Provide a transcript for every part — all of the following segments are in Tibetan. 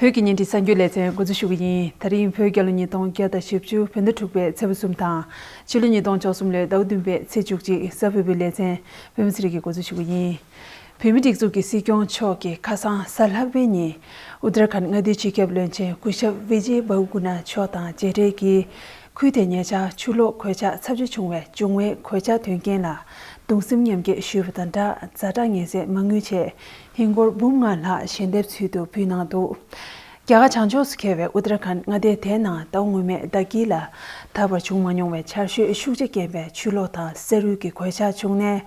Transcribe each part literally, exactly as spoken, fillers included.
བོད་ཀྱི་བརྙན་འཕྲིན་གསར་འགྱུར་ལེ་ཚན་འགོ་འཛུགས་ཞུ་གི་ཡིན། ད་རིང་བོད་རྒྱལ་ལོ་ཉིས་སྟོང་བརྒྱ་དང་བཞི་བཅུ་བོད་ཟླ་དྲུག་པའི་ཚེས་པ་གསུམ་དང་། ཕྱི་ལོ་ཉིས་སྟོང་བཅུ་གསུམ་ལོའི་ཟླ་བ་བདུན་པའི་ཚེས་བཅུ་གཅིག་གཟའ་ཕུར་བུའི་ལེ་ཚན་བོད་མི་ཚེ་རིང་གིས་འགོ་འཛུགས་ཞུ་གི་ཡིན། བོད་མིའི་སྒྲིག་འཛུགས་ཀྱི་སྲིད་སྐྱོང་མཆོག་གིས་ཁ་སང་གཟའ་ལྷག་པའི་ཉིན་ཨུ་ཏར་ཁཱན་མངའ་སྡེའི་སྤྱི་ཁྱབ་བློན་ཆེན་སྐུ་ཞབས་བི་ཇེ་བྷ་གུ་ན་མཆོག་དང་མཇལ་འཕྲད་ཀྱིས། ཁུལ་དེར་ཉེ་ཆར་ཆུ་ལོག་གོད་ཆག་ཚབས་ཆེ་བྱུང་བའི་འབྱུང་བའི་གོད་ཆག་དོན་རྐྱེན་ལ་གདུང་སེམས་མཉམ་སྐྱེད་ཞུས་པ་དང་སྦྲགས། ཛ་དྲག་ངལ་སེལ་མ་དངུལ་ཆེད་ཧིན་སྒོར་འབུམ་ལྔ་ལྷག་ཞལ་འདེབས་ཚུལ་དུ་ཕུལ་གནང་འདུག་རྒྱ་གར་བྱང་ཕྱོགས་སུ་ཁེལ་བའི་ཨུ་ཏར་ཁཱན་མངའ་སྡེ་དེའི་ནང་ཟླ་བ་སྔོན་མའི་ཟླ་དཀྱིལ་ལ་ད་བར་བྱུང་མ་མྱོང་བའི་ཆར་ཞོད་ཤུགས་ཆེ་རྐྱེན་པས་ཆུ་ལོག་དང་ས་རུད་ཀྱི་གོད་ཆག་བྱུང་ནས།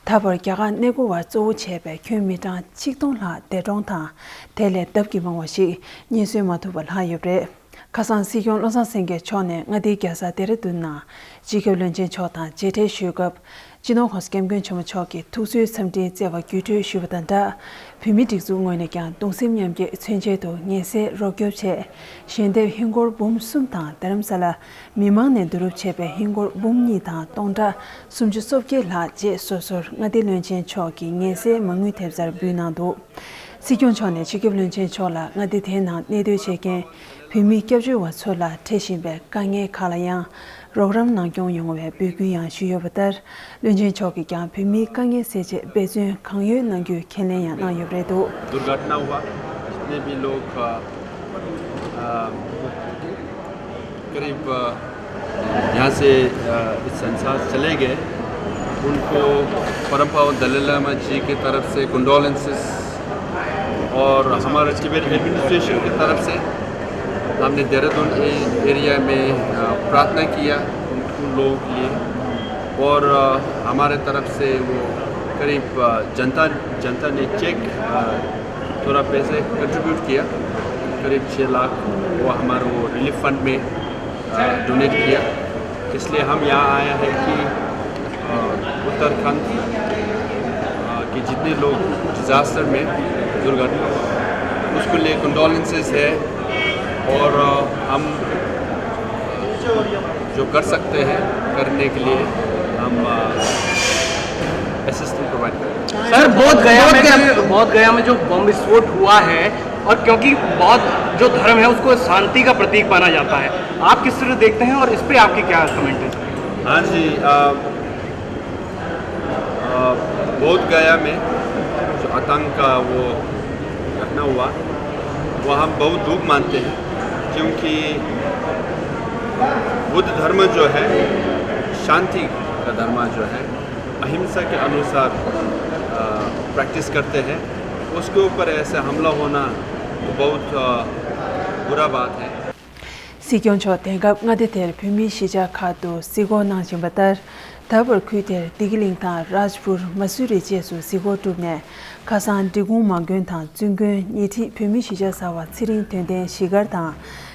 ད་བར་རྒྱ་གར་གནས་སྐོར་བ་གཙོ་བོ་བྱས་པའི་ཁྱོན་མི་གྲངས་ཆིག་སྟོང་ལྷག་འདས་གྲོངས་དང་། དེ་ལས་ལྡབ་ཀྱིས་མང་བ་ཞིག་རྙེད་སོན་མ་ཐུབ་པ་ལྷག་ཡོད་པ་རེད། ཁ་སང་སྲིད་སྐྱོང་བློ་བཟང་སེང་གེ་མཆོག་ནས་མངའ་སྡེའི་རྒྱལ་ས་ལྡེ་ར་ལྡུན་ནང་སྤྱི་ཁྱབ་བློན་ཆེན་མཆོག་དང་མཇལ་འཕྲད་ཞུས་སྐབས། སྤྱི་ནོར་༸གོང་ས་༸སྐྱབས་མགོན་ཆེན་པོ་མཆོག་གིས་ཐུགས་གསོའི་འཚམས་འཕྲིན་བསྩལ་བ་བརྒྱུད་སྤྲོད་ཞུས་པ་དང་སྦྲགས། བོད་མིའི་སྒྲིག་འཛུགས་ངོས་ནས་ཀྱང་གདུང་སེམས་མཉམ་སྐྱེད་མཚོན་ཆེད་དུ་ངལ་སེལ་རོགས་སྐྱོབ་ཆེད་ཞལ་འདེབས་ཧིན་སྒོར་འབུམ་གསུམ་དང་། རྡ་རམ་ས་ལ་མི་མང་ནས་བསྡུ་རུབ་བྱས་པའི་ཧིན་སྒོར་འབུམ་གཉིས་དང་སྟོང་ཕྲག་སུམ་ཅུ་སོ་བརྒྱད་ལྷག་བཅས་སོ་སོར་མངའ་སྡེའི་བློན་ཆེན་མཆོག་གི་ངལ་སེལ་མ་དངུལ་ཐེབས་རྩར་འབུལ་གནང་འདུག་སྲིད་སྐྱོང་མཆོག་ནས་སྤྱི་ཁྱབ་བློན་ཆེན་མཆོག་ལ་མངའ་སྡེ་དེའི་ནང་གནས་སྡོད་བྱེད་མཁན་བོད་མི་སྐྱབས་བཅོལ་བ་ཚོ་ལ་འཕྲད་བཞིན་པའི་དཀའ་ངལ་ཁག་ལ་ཡང་རོགས་རམ་གནང་སྐྱོང་ཡོང་བའི་འབོད་སྐུལ་ཡང་ཞུས་ཡོད་པ་ལྟར། བློན་ཆེན་མཆོག་གིས་ཀྱང་བོད་མིའི་དཀའ་ངལ་སེལ་ཆེད་འབད་བརྩོན་གང་ཡོད་གནང་རྒྱུའི་ཁས་ལེན་ཡང་གནང་ཡོད་པ་རེད་འདུག दुर्घटना हुआ, जितने भी लोग अ, अ, करीब अ, यहाँ से अ, इस संसार चले गए, उनको परम पावन दलाई लामा जी की तरफ से कंडोलेंसेस और हमारे टिबेट एडमिनिस्ट्रेशन की तरफ से हमने देहरादून ए-, एरिया में अ, प्रार्थना किया उन, उन लोगों के लिए। और अ, हमारे तरफ से वो करीब अ, जनता जनता ने चेक अ, थोड़ा पैसे कंट्रीब्यूट किया, करीब छः लाख, वो हमारे वो रिलीफ फंड में अ, डोनेट किया। इसलिए हम यहाँ आया है कि अ, उत्तराखंड अ, के जितने लोग डिज़ास्टर में दुर्घटना हुआ, उसके लिए कंडोलेंसेस है। और अ, हम जो कर सकते हैं, करने के लिए हम असिस्टेंस प्रोवाइड करेंगे। सर, बोध गया में जब, बोध गया में जो बम विस्फोट हुआ है, और क्योंकि बौद्ध जो धर्म है उसको शांति का प्रतीक माना जाता है, आप किस तरह देखते हैं और इस पे आपकी क्या कमेंट है? हाँ जी, अ, अ, बोध गया में जो आतंक का वो घटना हुआ, वो हम बहुत दुख मानते हैं, क्योंकि बुद्ध धर्म जो है, शांति का धर्म जो है, अहिंसा के अनुसार अ, प्रैक्टिस करते हैं, उसके ऊपर ऐसे हमला होना तो बहुत अ, बुरा बात है। སྲིད་སྐྱོང་མཆོག་དེང་སྐབས་མངའ་སྡེ་དེར་བོད་མིའི་གཞིས་ཆགས་ཁག་ཏུ་གཟིགས་སྐོར་གནང་བཞིན་པ་ལྟར། ད་བར་ཁུལ་དེར་བདེ་སྐྱིད་གླིང་དང་རཱཇ་པུར། མ་སུ་རི་བཅས་སུ་གཟིགས་སྐོར་བསྒྲུབས་ནས། ཁ་སང་འབྲི་གུང་མ་དགོན་དང་བཙུན་དགོན། ཉེ་འཁྲིས་བོད་མིའི་གཞིས་ཆགས་གསར་པ་ཚེ་རིང་དོན་ལྡན་གཞིས་སྒར་དང་།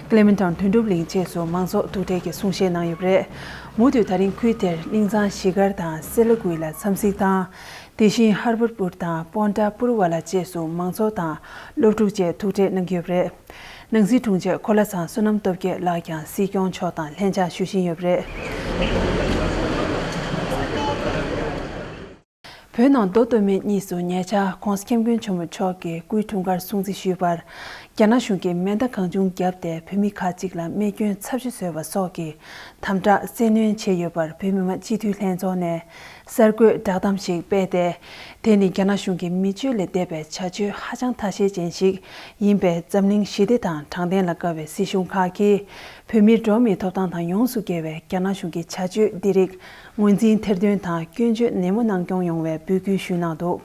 ཀླེ་མན་ཊོན་དོན་གྲུབ་གླིང་བཅས་སུ་མང་ཚོགས་ཐུག་འཕྲད་ཀྱིས་གསུང་བཤད་གནང་ཡོད་པ་རེད། མུ་མཐུད་ད་རིང་ཁུལ་དེར་གླིང་ཚང་གཞིས་སྒར་དང་སེ་ལ་ཀུའི་ལ་འཚམས་གཟིགས་དང་། དེ་བཞིན་ཧར་བར་པུར་དང་པོན་ཏྲ་པུར་ཝ་ལ་བཅས་སུ་མང་ཚོགས་དང་སློབ་ཕྲུག་བཅས་ཐུག་འཕྲད་གནང་གི་ཡོད་པ་རེད། ནང་སྲིད་དྲུང་ཆེ་འཁོར་ལྷ་ཚང་བསོད་ནམས་སྟོབས་རྒྱས་ལགས་ཀྱང་སྲིད་སྐྱོང་མཆོག་དང་ལྷན་ཕྱག་ཞུ་བཞིན་ཡོད་པ་རེད། བོད་ནང་མདོ་སྟོད་སྨད་གཉིས་སུ་ཉེ་ཆར་༸གོང་ས་༸སྐྱབས་མགོན་ཆེན་པོ་མཆོག་གི་སྐུའི་འཁྲུངས་སྐར་སྲུང་བརྩི་ཞུས་པར། རྒྱ་ནག་གཞུང་གིས་མེ་མདའ་གང་བྱུང་བརྒྱབ་སྟེ་བོད་མི་ཁག་ཅིག་ལ་རྨས་སྐྱོན་ཚབས་ཆེ་བཟོས་པ་སོགས་ཀྱི་དམ་དྲག་བཙན་གནོན་བྱས་ཡོད་པར་བོད་མི་མང་སྤྱི་འཐུས་ལྷན་ཚོགས་ནས་གསར་འགོད་བསྒྲགས་གཏམ་ཞིག་སྤེལ་ཏེ། དེ་ནི་རྒྱ་ནག་གཞུང་གི་མི་སྤྱོད་ལས་འདས་པའི་བྱ་སྤྱོད་ཧ་ཅང་ཐ་ཤལ་ཅན་ཞིག་ཡིན་པས། འཛམ་གླིང་ཞི་བདེ་དང་དྲང་བདེན་ལ་དགའ་བའི་སྲིད་གཞུང་ཁག་གིས་བོད་མིའི་འགྲོ་བ་མིའི་ཐོབ་ཐང་དང་ཡོངས་སུ་འགལ་བའི་རྒྱ་ནག་གཞུང་གི་བྱ་སྤྱོད་འདི་རིགས་ངོས་འཛིན་ཐེར་འདོན་དང་སྐྱོན་བརྗོད་ནན་མོ་གནང་སྐྱོང་ཡོང་བའི་འབོད་སྐུལ་ཞུས་གནང་འདུག་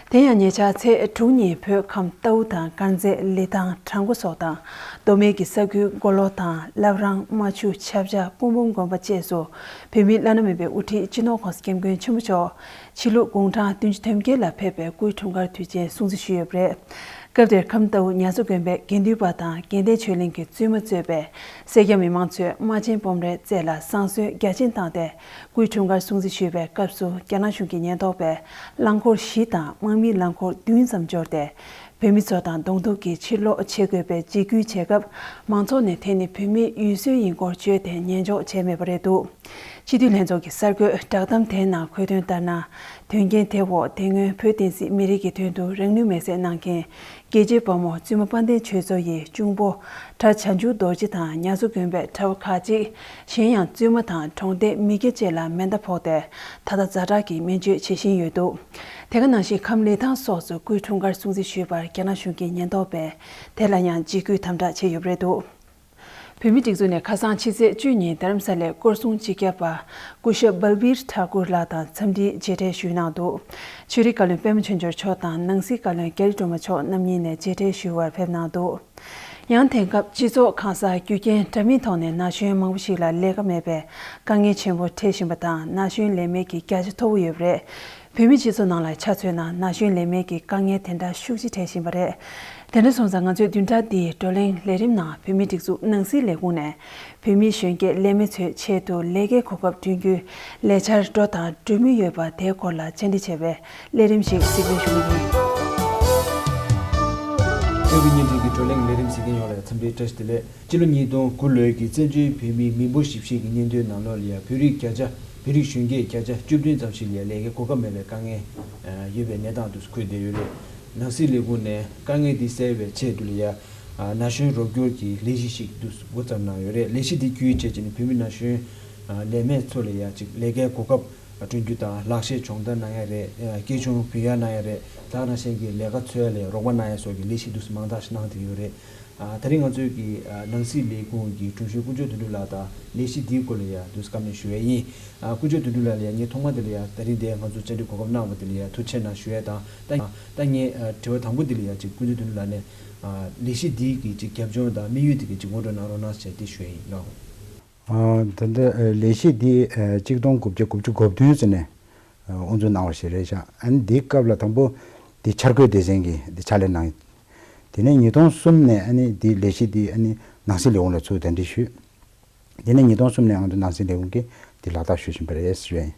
དེ་ཡང་ཉེ་ཆར་ཚེས་དྲུག་ཉིན་བོད་ཁམས་རྟའུ་དང་དཀར་མཛེས། ལི་ཐང་། བྲག་འགོ་སོགས་དང་། མདོ་སྨད་ཀྱི་ས་ཁུལ་མགོ་ལོག་དང་བླ་བྲང་། རྨ་ཆུ། ཆབ་ཆ། སྐུ་འབུམ་དགོན་པ་བཅས་སུ་བོད་མིའི་བླ་ན་མེད་པའི་དབུ་ཁྲིད་སྤྱི་ནོར་༸གོང་ས་༸སྐྱབས་མགོན་ཆེན་པོ་མཆོག་ཕྱི་ལུགས་དགུང་གྲངས་བདུན་ཅུ་དོན་བརྒྱད་ལ་ཕེབས་པའི་སྐུའི་འཁྲུངས་སྐར་དུས་ཆེན་སྲུང་བརྩི་ཞུས་ཡོད་པ་རེད། སྐབས་དེར་ཁམས་རྟའུ་ཉ་མཚོ་དགོན་པའི་དགེ་འདུན་པ་དང་དགེ་ལྡན་ཆོས་གླིང་གི་བཙུན་མ་གཙོས་པའི་སེར་སྐྱ་མི་མང་ཚོས་རྨ་ཆེན་སྤོམ་རའི་རྩེ་ལ་བསང་གསོལ་རྒྱ་ཆེན་བཏང་སྟེ། སྐུའི་འཁྲུངས་སྐར་སྲུང་བརྩི་ཞུས་པའི་སྐབས་སུ། རྒྱ་ནག་གཞུང་གི་ཉེན་རྟོག་པས་རླངས་འཁོར་བཞི་དང་དམག་མིའི་རླངས་འཁོར་བདུན་ཙམ་འབྱོར་ཏེ། བོད་མི་ཚོ་དང་གདོང་ཐུག་གིས་ཕྱིར་ལོག་བྱེད་དགོས་པའི་འཇིགས་སྐུལ་བྱས་སྐབས། མང་ཚོགས་ནས་དེ་ནི་བོད་མིའི་ཡུལ་སྲོལ་ཡིན་སྐོར་བརྗོད་དེ་ཉན་འཇོག་བྱས་མེད་པ་རེད་འདུག་སྤྱི་འཐུས་ལྷན་ཚོགས་ཀྱི་གསར་འགོད་བསྒྲགས་གཏམ་དེའི་ནང་འཁོད་དོན་ལྟར་ན། དོན་རྐྱེན་དེ་འོག་དེ་སྔོན་བོད་བསྟན་སྲིད་མི་རིགས་ཀྱི་དོན་དུ་རང་ནུས་མེད་སའི་གནང་མཁན། རྒྱལ་གཅེས་དཔའ་མོ་བཙུན་མ་དཔལ་ལྡན་ཆོས་མཚོ་ཡི་གཅུང་པོ། གྲྭ་བྱང་ཆུབ་རྡོ་རྗེ་དང་ཉ་གསོ་དགོན་པའི་གྲྭ་བ་ཁག་ཅིག་གཞན་ཡང་བཙུན་མ་དང་གྲོང་སྡེའི་མི་སྐྱ་བཅས་ལ་མེ་མདའ་ཕོག་སྟེ། ད་ལྟ་ཛ་དྲག་གི་སྨན་བཅོས་བྱེད་བཞིན་ཡོད་འདུག་དེ་ག་ནང་བཞིན་ཁམས་ལི་ཐང་སོགས་སུ་སྐུའི་འཁྲུངས་སྐར་སྲུང་བརྩི་ཞུས་པར་རྒྱ་ནག་གཞུང་གི་ཉེན་རྟོག་པས་དེ་ལ་ཡང་འཇིགས་སྐུལ་དམ་དྲག་བྱས་ཡོད་པ་རེད་འདུག་བོད་མིའི་སྒྲིག་འཛུགས་ནས་ཁ་སང་ཕྱི་ཚེས་བཅུ་ཉིན་རྡ་རམ་ས་ལའི་སྐོར་སྲུང་སྤྱི་ཁྱབ་པ་སྐུ་ཞབས་བལ་བིར་ཐ་ཀུར་ལགས་དང་འཚམས་འདྲིའི་མཇལ་འཕྲད་ཞུས་གནང་འདུག་ཆོས་རིག་བཀའ་བློན་པད་མ་ཆོས་འབྱོར་མཆོག་དང་ནང་སྲིད་བཀའ་བློན་ཀེ་རི་སྒྲོལ་མ་མཆོག་རྣམ་གཉིས་ནས་མཇལ་འཕྲད་ཞུ་བར་ཕེབས་གནང་འདུག་ཡང་དེང་སྐབས་སྤྱི་ཚོགས་གང་སར་རྒྱུ་རྐྱེན་འདྲ་མིན་ཐོག་ནས་ན་གཞོན་མང་པོ་ཞིག་ལ་ལས་ཀ་མེད་པའི་དཀའ་ངལ་ཆེན་པོ་འཕྲད་བཞིན་པ་དང་ན་གཞོན་ལས་མེད་ཀྱི་བརྒྱ་ཆ་མཐོ་པོ་ཡོད་པ་རེད། བོད་མིའི་སྤྱི་ཚོགས་ནང་ལ་ཆ་མཚོན་ན་ན་གཞོན་ལས་མེད་ཀྱི་དཀའ་ངལ་དེ་འདྲ་ཤུགས་ཆེ་འཕྲད་བཞིན་པ་རེད། དེ་འདྲ་སོང་ཙང་ང་ཚོས་བདུན་ཕྲག་འདིའི་བགྲོ་གླེང་ལས་རིམ་ནང་བོད་མིའི་སྒྲིག་འཛུགས་ནང་སྲིད་ལས་ཁུངས་ནས་བོད་མིའི་གཞོན་སྐྱེས་ལས་མེད་ཚོའི་ཆེད་དུ་ལས་ཀའི་གོ་སྐབས་བསྐྲུན་རྒྱུའི་ལས་འཆར་འགྲོ་དང་འགྲོ་མུས་ཡོད་པ་དེའི་སྐོར་ལ་བཅར་འདྲི་བྱས་པའི་ལས་རིམ་ཞིག་གཟིགས་འབུལ་ཞུ་གི་ཡིན། ཨེ་བྷི་བརྙན་འཕྲིན་གྱི་བགྲོ་གླེང་ལས་རིམ་གཟིགས་མཁན་ཡོངས་ལ་འཚམས་འདྲིའི་བཀྲ་ཤིས་བདེ་ལེགས། སྤྱི་ལོ་ཉིས་སྟོང་དགུ་ལོའི་གི་བཙན་བྱོལ་བོད་མིའི་མི་འབོར་ཞིབ་བཤེར་གྱི་སྙན་ཐོའི་ནང་ལོགས་ལ་ཡང་བོད་རིགས་བརྒྱ་ཆ་བོད་རིགས་གཞོན་སྐྱེས་བརྒྱ་ཆ་བཅུ་བདུན་ཙམ་ཞིག་ལ་ཡང་ལས་ཀའི་གོ་སྐབས་མེད་པའི་དཀའ་ངལ་ཡོད་པའི་གནས་སྟངས་དུ་འཁོད་བསྡད་ཡོད་རེད། ནང་སྲིད་ལས་ཁུངས་ནས་དཀའ་ངལ་འདི་སེལ་བའི་ཆེད་དུ་ལ་ཡང་ན་གཞོན་རོགས་སྐྱོར་གྱི་ལས་གཞི་ཞིག་འདུ་འགོ་བརྩམས་གནང་ཡོད་རེད། ལས་གཞི་འདི་བརྒྱུད་བྱས་བྱས་ནས་བོད་མི་ན་གཞོན་ལས་མེད་ཚོ་ལ་ཡང་ཅིག་ལས་ཀའི་གོ་སྐབས་བསྐྲུན་རྒྱུ་དང་ལག་ཤེས་སྦྱོང་བརྡར་གནང་ཡ་རེད། སྐྱེས་ཆུང་ཕུལ་ཡ་གནང་ཡ་རེད། ད་ག་ནང་བཞིན་གྱི་ལས་ཀ་འཚོལ་ཡ་ལ་རོགས་པ་གནང་ཡ་སོགས་ཀྱི་ལས་གཞི་འདུ་མང་དག་ཞིག་གནང་བསྡད་ཡོད་རེད། ཨ། ད་རིང་ང་ཚོའི་གི་ཨ། ནང་སྲིད་ལས་ཁུངས་ཀྱི་དྲུང་ཆེ་དཀོན་མཆོག་དོན་གྲུབ་ལགས་དང་ལས་གཞི་འདིའི་སྐོར་ལ་ཡང་དུས་སྐབས་ནས་ཞུ་ཡ་ཡིན། ཨ། དཀོན་མཆོག་དོན་གྲུབ་ལགས་ལ་ཡང་ངས་ཐོག་མ་དེ་ལ་ཡང་ད་རིང་འདིར་ང་ཚོ་བཅར་འདྲི་གོ་སྐབས་གནང་བ་དེ་ལ་ཡང་ཐུགས་རྗེ་ཆེ་གནང་ཞུ་ཡ་དང་། ད་ད་ངས་ཨ། དྲི་བ་དང་པོ་འདི་ལ་ཡང་ཅིག་དཀོན་མཆོག་དོན་གྲུབ་ལགས་ནས་ཨ། ལས་གཞི་འདིའི་གི་ཅིག་རྒྱབ་ལྗོངས་དང་དམིགས་ཡུལ་དེ་གི་ཅིག་ངོ་སྤྲོད་གནང་རོགས་གནང་ཞེས་དེ་ཞུ་ཡ་ཡིན་ལགས། ཨ། ད་ལྟ་ཨ། ལས་གཞི་འདི་ཨ། གཅིག་སྟོང་དགུ་བརྒྱ་དགུ་བཅུ་གོ་བདུན་ཙམ་ནས་ཨ། དབུ་འཛུགས་གནང་བ་ཞིག་རེད་ཤག་ཨ་ནི་འདིའི་སྐབས་ལ་དང་པོ་འདི་འཆར་འགོད་སྡེ་ཚན་གྱིས་འདི་ཕྱག་ལས་གནང་། དེ་ནས་ཉིས་སྟོང་གསུམ་ནས་ཨ་ནི་འདི་ལས་གཞི་འདི་ཨ་ནི་ནང་སྲིད་ལས་ཁུངས་ལ་ཚུར་གདན་འདྲེན་ཞུས། དེ་ནས་ཉིས་སྟོང་གསུམ་ནས་ང་ཚོ་ནང་སྲིད་ལས་ཁུངས་ཀྱིས་འདི་ལག་བསྟར་ཞུ་བཞིན་པ་རེད་ཞུ་ཡ་ཡིན།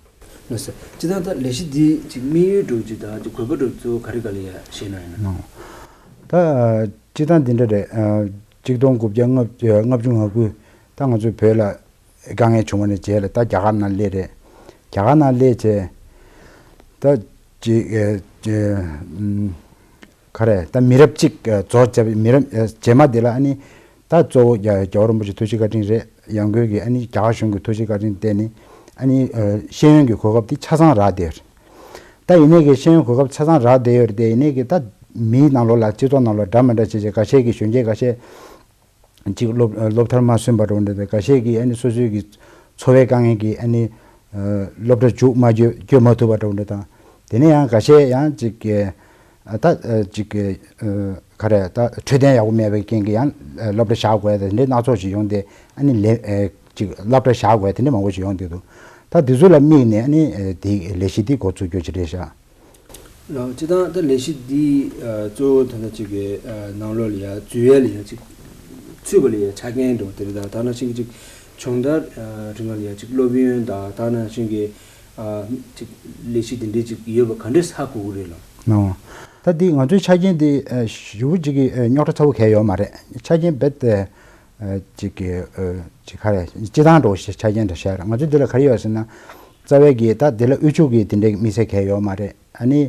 ལགས་སོ། སྤྱིར་བཏང་ད་ལས་གཞི་འདི་ཅིག་དམིགས་ཡུལ་འདྲ་བོ་ཅིག་དང་ཅིག་དགོས་པ་འདྲ་བོ་གཙོ་བོ་ག་རེ་ག་ལ་ཡ་བཤད་གནང་ཡོད་ན། ནོ། ད་སྤྱིར་བཏང་འདི་འདྲ་རེད། གཅིག་སྟོང་དགུ་བརྒྱ་ལྔ་བཅུ་ང་དགུ་ད་ང་ཚོ་བོད་ལ་དཀའ་ངལ་བྱུང་བ་ནས་རྗེས་ལ་ད་རྒྱ་གར་ནང་སླེབས་རེད། རྒྱ་གར་ནང་སླེབས་བྱས་ད་ཅིག་ཨ། ཨ། ག་རེ་ད་མི་རབས་གཅིག་ཨ། རྫོགས་བྱས་པའི་མི་རབས་ཨ། རྗེས་མ་དེ་ལ་ཨ་ནི་ད་གཙོ་བོ་རྒྱ་རྒྱལ་བ་རིན་པོ་ཆེ་ཐུགས་རྗེ་བཀའ་དྲིན་རེད། ཡང་སྒོས་ཀྱི་ཨ་ནི་རྒྱ་གར་གཞུང་གི་ཐུགས་རྗེ་བཀའ་དྲིན་བརྟེན་ནས་ཨ་ནི་ཨ། ཤེས་ཡོན་གྱི་གོ་སྐབས་དེ་ཆ་ཚང་རག་བསྡད་ཡོད་རེད། ད་ཡིན་ནའི་གི་ཤེས་ཡོན་གོ་སྐབས་ཆ་ཚང་རག་བསྡད་ཡོད་རེད་དེ་ཡིན་ནའི་གི་ད་མིའི་ནང་ལོགས་ལ་སྤྱི་ཚོགས་ནང་ལོགས་འདྲ་མི་འདྲ་བྱས་བྱས་འགའ་ཤས་ཀྱི་གཞོན་སྐྱེས་འགའ་ཤས། གཅིག་སློབ་སློབ་མཐར་མ་སོན་པ་འདྲ་བོ་འདྲ་དང་འགའ་ཤས་ཀྱིས་ཨ་ནི་སོ་སོའི་གི་འཚོ་བའི་དཀའ་ངལ་གྱིས་ཨ་ནི་ཨ། སློབ་གྲྭ་མཇུག་མ་བསྐྱོད་བསྐྱོད་མ་ཐུབ་པ་འདྲ་བོ་འདྲ་དང་། དེ་ནས་ཡང་འགའ་ཤས་ཡང་གཅིག་གི་ཨ། ད་ཨ། གཅིག་གི་ཨ། ག་རེ་ད་འཕྲོད་བསྟེན་ཡག་པོ་མེད་པའི་རྐྱེན་གྱིས་ཡང་ཨ། སློབ་གྲྭ་བཞག་དགོས་དང་དེ་འདྲའི་སྣ་ཚོགས་ཤིག་ཡོང་སྟེ་ཨ་ནི་ལས་ཨ། གཅིག་སློབ་གྲྭ་བཞག་དགོས་དེ་འདྲ་མང་པོ་ཞིག་ཡོང་བསྡད་འདུག་ད་དེ་ཚོ་ལ་དམིགས་ནས་ཨ་ནི་ཨ། དེ་ལས་གཞི་འདི་འགོ་བཙུགས་རྒྱུ་ཅིག་རེད་ཤག་ལགས། སྤྱིར་བཏང་ད་ལས་གཞི་འདི་ཨ། གཙོ་བོ་ད་ལྟ་ཅིག་གི་ཨ། ནང་ལོགས་ལ་ཡ་འཛུལ་ཡ་ལ་ཡ་ཅིག་ཚུད་པ་ལ་ཡ་ཆ་རྐྱེན་འདྲ་བོ་དེ་རེད། ད་ད་ནང་བཞིན་གྱི་ཅིག་སྦྱོང་བརྡར་ཨ། རིམ་པ་ལ་ཡ་ཅིག་སློབ་ཡོན་དང་ད་ནང་བཞིན་གྱི་ཨ། ཅིག་ལས་གཞི་དེ་འདྲའི་ཅིག་ཡོད་པ་ག་འདྲས་ཧ་གོ་གི་རེད་ལགས། ནོ། ད་འདི་ང་ཚོའི་ཆ་རྐྱེན་འདི་ཨ། ཞེ་པོ་ཅིག་གི་ཨ། རྙོག་དྲ་ཚ་པོ་གང་ཡང་ཡོད་མ་རེད། ཆ་རྐྱེན་རྦད་དེ་ཨ། ཅིག་གི་ཨ། ཅིག་ག་རེ་སྤྱིར་བཏང་འདྲ་བོ་ཞིག་ཆ་རྐྱེན་འདྲ་བཤད་ར། ང་ཚོའི་འདི་ལ་ག་རེ་ཡོད་ཟེར་ན། རྩ་བའི་གི་ད་འདི་ལ་དབུལ་ཕྱུག་གི་དེ་འདྲའི་དམིགས་བསལ་གང་ཡང་ཡོད་མ་རེད། ཨ་ནི།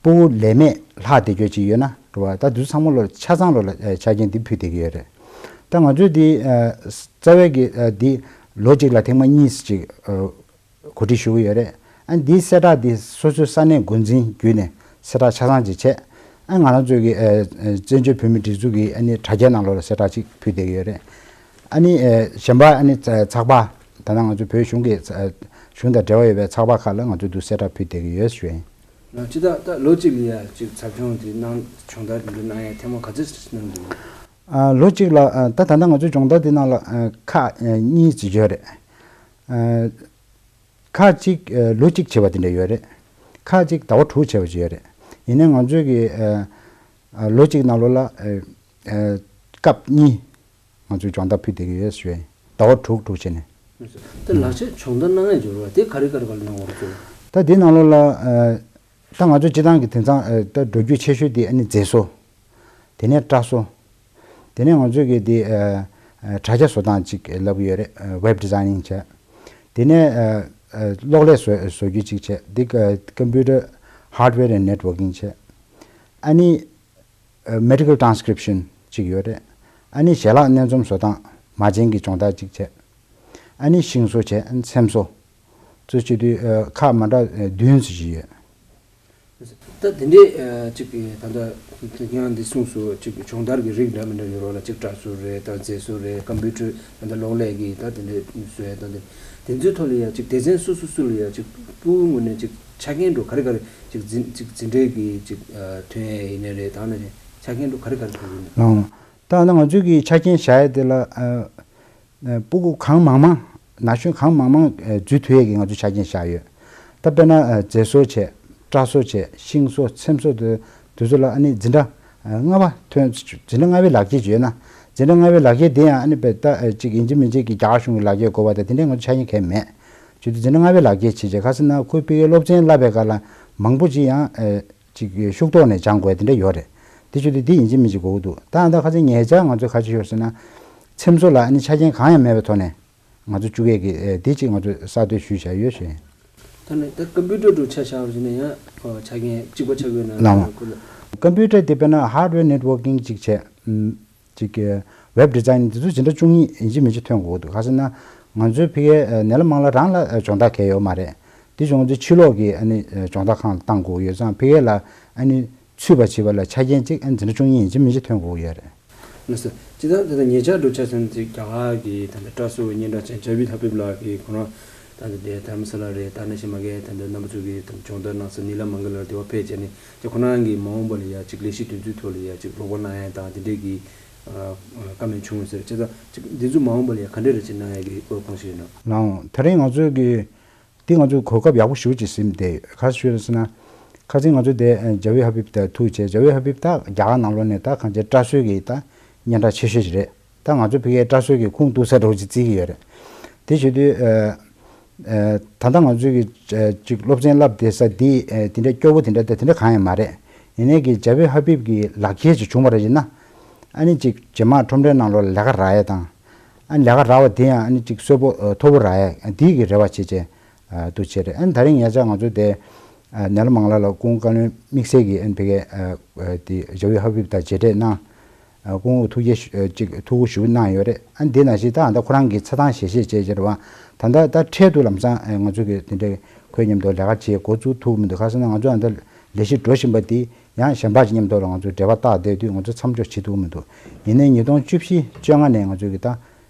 སྤུ་གུ་ལས་མེད་ལྷག་བསྡད་རྒྱུ་ཅིག་ཡོད་ན་འགྲོ་བ་ད་དུས་ཚང་མ་ལོ་ཆ་ཚང་ལོ་ལ་ཨ། ཆ་རྐྱེན་འདི་ཕུལ་བསྡད་ཀྱི་ཡོད་རེད། ད་ང་ཚོས་འདི་ཨ། རྩ་བའི་གི་ཨ། འདི་ལོ་གཅིག་ལ་ཐེངས་མ་གཉིས་ཅིག་ཨ། གོ་སྒྲིག་ཞུ་གི་ཡོད་རེད། ཨ་ནི་འདིའི་གསལ་བསྒྲགས་འདི་སོ་སོའི་ས་གནས་འགོ་འཛིན་བརྒྱུད་ནས་གསལ་བསྒྲགས་ཆ་ཚང་ཅིག་བྱས། ཨ་ང་རང་ཚོའི་གི་ཨ། བཙན་བྱོལ་བོད་མིའི་སྒྲིག་འཛུགས་ཀྱི་ཨ་ནི་དྲ་རྒྱའི་ནང་ལོགས་ལ་གསལ་བསྒྲགས་ཅིག་ཕུལ་བསྡད་ཀྱི་ཡོད་རེད། ཨ་ནི་ཨ། གཞན་པ་ཨ་ནི་ཚ་ཚགས་པར་ད་ལྟ་ང་ཚོ་བོད་གཞུང་གི་ཚ་གཞུང་དང་འབྲེལ་བ་ཡོད་པའི་ཚགས་པར་ཁག་ལ་ང་ཚོས་འདུག་གསལ་བསྒྲགས་ཕུལ་བསྡད་ཀྱི་ཡོད་ཞུ་ཡིན། ལགས། སྤྱིར་བཏང་ད་ལོ་གཅིག་ལ་ཡ་ཅིག་ཟབ་སྦྱོང་དེ་གནང་སྦྱོང་བརྡར་དེ་འདྲ་གནང་ཡ་ཐེངས་མ་ག་ཚོད་གནང་འདུག་ཨ། ལོ་གཅིག་ལ་ཨ། ད་ད་ལྟ་ང་ཚོའི་སྦྱོང་བརྡར་དེ་ནང་ལ་ཨ། ཁག་ཨ། གཉིས་ཅིག་ཡོད་རེད། ཨ། ཁག་གཅིག་ཨ། ལོ་གཅིག་བྱས་པ་དེ་འདྲ་ཡོད་རེད། ཁག་གཅིག་ཟླ་བ་དྲུག་བྱས་པ་ཅིག་ཡོད་རེད། ཡིན་ནའི་ང་ཚོའི་གི་ཨ། ཨ། ལོ་གཅིག་ནང་ལོགས་ལ་ཨ། ཨ། སྐབས་གཉིས་ང་ཚོས་སྦྱོང་བརྡར་ཕུལ་བསྡད་ཀྱི་ཡོད་ཞུ་ཡིན། ཟླ་བ་དྲུག་དྲུག་བྱས་ནས། ད་ལག་ཆ་སྦྱོང་བརྡར་གནང་ཡ་འབྱོར་བ་དེ་ག་རེ་ག་རེ་ག་རེ་གནང་བ་རེད་ཟེར། ད་དེ་ནང་ལོགས་ལ་ཨ། ད་ང་ཚོ་སྤྱིར་བཏང་གི་དེང་སང་ཨ་ད་འགྲོ་རྒྱུ་ཆེ་ཤོས་དེ་ཨ་ནི་མཛེས་བཟོ། དེ་ནས་སྐྲ་བཟོ། དེ་ནས་ང་ཚོས་གི་དེ་ཨ་ཨ་དྲ་རྒྱ་བཟོ་སྟངས་ཅིག་ལབ་ཀྱི་ཡོད་རེད། ཨ་web designing་བྱས། དེ་ནས་ཨ་ཨ་གློག་ཀླད་བཟོ་བཟོ་རྒྱུ་ཅིག་བྱས། འདི་ཨ་computer hardware and networking་བྱས། ཨ་ནི་ཨ་medical transcription་ཅིག་ཡོད་རེད། ཨ་ནི་ཞལ་ལག་སྣེ་འཛོམས་བཟོ་སྟངས་མ་བྱན་གྱི་སྦྱོང་བརྡར་ཅིག་བྱས། ཨ་ནི་ཤིང་བཟོ་བྱས། ཨ་ནི་ཚེམ་བཟོ། ཚོ་བྱེད་དུས་ཨ་ཁག་མ་འདྲ་ཨ་བདུན་ཙམ་ཞིག་ཡོད། ད་དེ་འདྲའི་ཨ་ཅིག་ད་ལྟ་ཁྱེད་རང་འདི་གསུངས་སོང་། ཅིག་སྦྱོང་བརྡར་གྱི་རིགས་འདྲ་མི་འདྲ་ཡོད་རེད་ལ། ཅིག་སྐྲ་བཟོ་རེད། ད་མཛེས་བཟོ་རེད། ཀམ་པུ་ཊར་ད་ལྟ་གློག་ཀླད་ཀྱི་ད་དེ་འདྲའི་བཟོ་ཡ་ད་དེ་དེ་ཚོའི་ཐོག་ལ་ཡ་ཅིག་སྡེ་ཚན་སོ་སོ་སུ་ལ་ཡ་ཅིག་ཕྲུ་གུའི་ངོས་ནས་ཅིག་ཆ་རྐྱེན་འདྲ་ག་རེ་ག་རེ་ཅིག་འཛིན་ཅིག་འཛིན་གྲྭའི་གི་ཅིག་ཨ་ཐོན་ཡ་ཡིན་ནའི་རེད། ད་ནི་ཆ་རྐྱེན་འདྲ་ག་རེ་ག་རེ་ཐོན་ཡིན་ནམ། ད་ནི་ང་ཚོའི་གི་ཆ་རྐྱེན་བཞག་ཡ་དེ་ལ་ཨ། ཨ་སྤུ་གུ་གང་མང་མང་ན་གཞོན་གང་མང་མང་ཨ་འཛུལ་ཐུབ་ཡས་ཀྱི་ང་ཚོ་ཆ་རྐྱེན་བཞག་ཡོད། ད་དཔེར་ན་ཨ་མཛེས་བཟོ་བྱས། སྐྲ་བཟོ་བྱས། ཤིང་བཟོ། ཚེམ་བཟོ་དེ་དེ་ཚོ་ལ་ཨ་ནི་འཛིན་གྲྭ་ཨ་ལྔ་པ་ཐོན། འཛིན་གྲྭ་ལྔ་པའི་ལག་ཁྱེར་ཅིག་ཡོད་ན། འཛིན་གྲྭ་ལྔ་པའི་ལག་ཁྱེར་དེ་ཡང་ཨ་ནི་དཔེ་ད་ཨ་ཅིག་ཡིན་གཅིག་མིན་གཅིག་གི་རྒྱ་གར་གཞུང་གི་ལག་ཁྱེར་དགོས་པ་དང་དེ་འདྲའི་ང་ཚོ་ཆ་རྐྱེན་གང་ཡང་མེད། བྱས་དུས་འཛིན་གྲྭ་ལྔ་པའི་ལག་ཁྱེར་བྱས་བྱས། ག་ཟེར་ན་ཁོའི་ཕ་གིའི་སློབ་ཚན་བསླབ་པའི་སྐབས་ལ་མང་པོ་ཅིག་ཡང་ཨ། ཅིག་ཤུགས་ཐོག་ནས་སྦྱང་དགོས་དེ་འདྲ་ཡོད་རེད། དེ་བྱེད་དུས་དེ་ཡིན་གཅིག་མིན་གཅིག་དགོས་ཀྱི་འདུག། ད་ཨ་ད་ཁ་སང་ཉེ་ཆར་ང་ཚོ་ག་རེ་བྱས་ཡོད་ཟེར་ན། ཚེམ་བཟོ་ལ་ཨ་ནི་ཆ་རྐྱེན་གང་ཡང་མེད་པའི་ཐོག་ནས་ང་ཚོ་བཅུག་ཡས་ཀྱི་ཨེ་དེ་ཅིག་ང་ཚོ་གསར་གཏོད་ཞུས་བཞག་ཡོད་ཞུ་ཡིན། ད་ནི་ད་ཀམ་པུ་ཊར་འདྲ་ཆ་བཞག་པ་ཡིན་ན་ཡང་ཨོ་ཆ་རྐྱེན་གཅིག་པ་ཆགས་ཀྱི་ཡོད་ན། ལགས་འོང་། ཁོ་ལ་ཀམ་པུ་ཊར་དེ་དཔེར་ན་hardware networking་ཅིག་བྱས། ཨམ། ཅིག་གི་web designing་དེ་ཚོ་ཇི་འདྲ་བཅུག་མཁན་ཡིན་གཅིག་མིན་གཅིག་ཐོན་དགོས་ཀྱི་འདུག། ག་ཟེར་ན་ང་ཚོའི་ཕ་གིའི་ཨ་ནད་ལམ་མང་ལ་རང་ལ་ཨ་སྦྱོང་བརྡར་གང་ཡང་ཡོད་མ་རེད། དེ་བྱུང་ཚེ་ཕྱི་ལོགས་ཀྱི་ཨ་ནི་ཨ་སྦྱོང་བརྡར་ཁང་ལ་བཏང་དགོས་ཀྱི་ཡོད་ཙང་། ཕ་གི་ལ་ཨ་ནི་ཚུད་པ་བྱེད་པ་ལ་ཆ་རྐྱེན་གཅིག་ཨ་ནི་ཇི་འདྲ་བཅུག་མཁན་ཡིན་གཅིག་མིན་གཅིག་ཐོན་དགོས་ཀྱི་ཡོད་རེད། ལགས་སོ། སྤྱིར་བཏང་ད་ལྟ་ཉེ་ཆར་འདྲ་ཆ་བཞག་ན་ཅིག་རྒྱ་གར་གྱི་ད་ལྟ་སྐྲ་བཟོ་བའི་སྙན་གྲགས་ཅན་ཇ་བིད་ཧ་བིབ་ལགས་ཀྱིས་ཁོ་རང་ད་ལྟ་དེ་དྷ་རམ་ས་ལ་རེད། ད་ནང་བཞིན་མ་གི་ད་ལྟ་རྣམ་པ་ཚོ་གིས་ད་སྦྱོང་བརྡར་གནང་ས་ནི་ལ་མང་གི་ལ་དེ་བ་ཕེབས་བྱས་ནས། ཅིག་ཁོ་རང་གིས་མ་འོངས་པ་ལ་ཡ་ཅིག་ལས་གཞི་དེ་ཚོའི་ཐོག་ལ་ཡ་ཅིག་རོགས་པ་གནང་ཡ་དང་དེ་འདྲས་ཀྱི་ཨ་བཀའ་མོལ་བྱུང་ཡོད་ཟེར། བྱས་ཙང་ཅིག་འདི་ཚོ་མ་འོངས་པ་ལ་ཡ་ག་འདྲས་རེ་ཅིག་གནང་ཡ་གི་སྐོར་གང་ཞིག་ཡོད་ན། ལགས་འོང་། དེ་རིང་ང་ཚོའི་གི་འདི་ང་ཚོའི་གོ་སྐབས་ཡག་པོ་ཞེ་པོ་ཅིག་ཟིན་བསྡད་ཡོད། ག་རེ་ཞུ་ཡོད་ཟེར་ན། ཁ་སང་ང་ཚོ་དེ་ཇ་བིད་ཧ་བིབ་དང་ཐུག་བྱས། ཇ་བིད་ཧ་བིབ་ད་རྒྱ་གར་ནང་ལོགས་ནས་ད་གང་ཅི་སྐྲ་བཟོའི་གི་ད་སྙན་གྲགས་ཆེ་ཤོས་ཅིག་རེད། ད་ང་ཚོ་ཕ་གིའི་སྐྲ་བཟོ་གི་ཁུངས་གཏུགས་ས་འདྲ་བོ་ཅིག་བརྩི་གི་ཡོད་རེད། དེ་བྱེད་དུས་ཨ་ཨ་ད་ལྟ་ང་ཚོའི་གི་ཨ་ཅིག་སློབ་ཚན་བསླབ་བསྡད་ས་འདི་ཨ་དེ་འདྲའི་སྐྱོ་པོ་དེ་འདྲ་དེ་དེ་འདྲ་གང་ཡང་མ་རེད། ཡིན་ནའི་གི་ཇ་བིད་ཧ་བིབ་གི་ལག་ཁྱེར་ཅིག་བྱུང་བ་རེད་ཅེ་ན། ཨ་ནི་ཅིག་རྗེས་མ་ཁྲོམ་རའི་ནང་ལོགས་ལས་ཀ་རག་ཡ་དང་། ཨ་ནི་ལས་ཀ་རག་པ་དེ་ཡང་ཨ་ནི་ཅིག་གསོན་པོ་ཨ་མཐོ་པོ་རག་ཡ་འདི་གི་རེ་བ་བྱེད་ཅེ། ཨ་འདུག་བྱས་རེད། ཨ་ནི་ད་རིང་ཉེ་ཆར་ང་ཚོ་དེ་ཨ་ནད་ལམ་མང་ལགས་ལ་སྐུ་ངོ་བཀའ་བློན་དམིགས་བསལ་གྱིས་ཨ་ནི་ཕ་གིའི་ཨ་ཨ་དེ་ཇ་བིད་ཧ་བིབ་དང་མཇལ་འཕྲད་གནང་། ཨ་སྐུ་ངོ་ཐུགས་རྗེ་ཞུ་ཨ་ཅིག་ཐུགས་ཁུར་ཞུ་གནང་ཡོད་རེད། ཨ་ནི་དེ་ནང་བཞིན་ད་ཨ་ད་ཁོ་རང་གིས་ཆ་ཚང་ཞལ་བཞེས་བྱས་བྱས་རེད་བ། ད་ད་ད་འཕྲལ་དུ་ལམ་སང་ཨ་ང་ཚོ་གི་དེ་འདྲའི་ཁོའི་མཉམ་དུ་ལས་ཀ་བྱེད་འགོ་བཙུགས་ཐུབ་མི་འདུག། ག་ཟེར་ན་ང་ཚོ་ཨ་ད་ལས་གཞི་འགྲོ་བཞིན་པ་འདི་ཡང་གཞན་པ་ཅིག་མཉམ་དུ་ལ་ང་ཚོ་འབྲེལ་བ་བཏགས་བསྡད་དུས་ང་ཚོ་མཚམས་འཇོག་བྱེད་ཐུབ་མི་འདུག། ཡིན་ནའི་ཉིས་སྟོང་བཅུ་བཞི་བཅོ་ལྔ་ནས་ང་ཚོ་གི་ད་ཨ་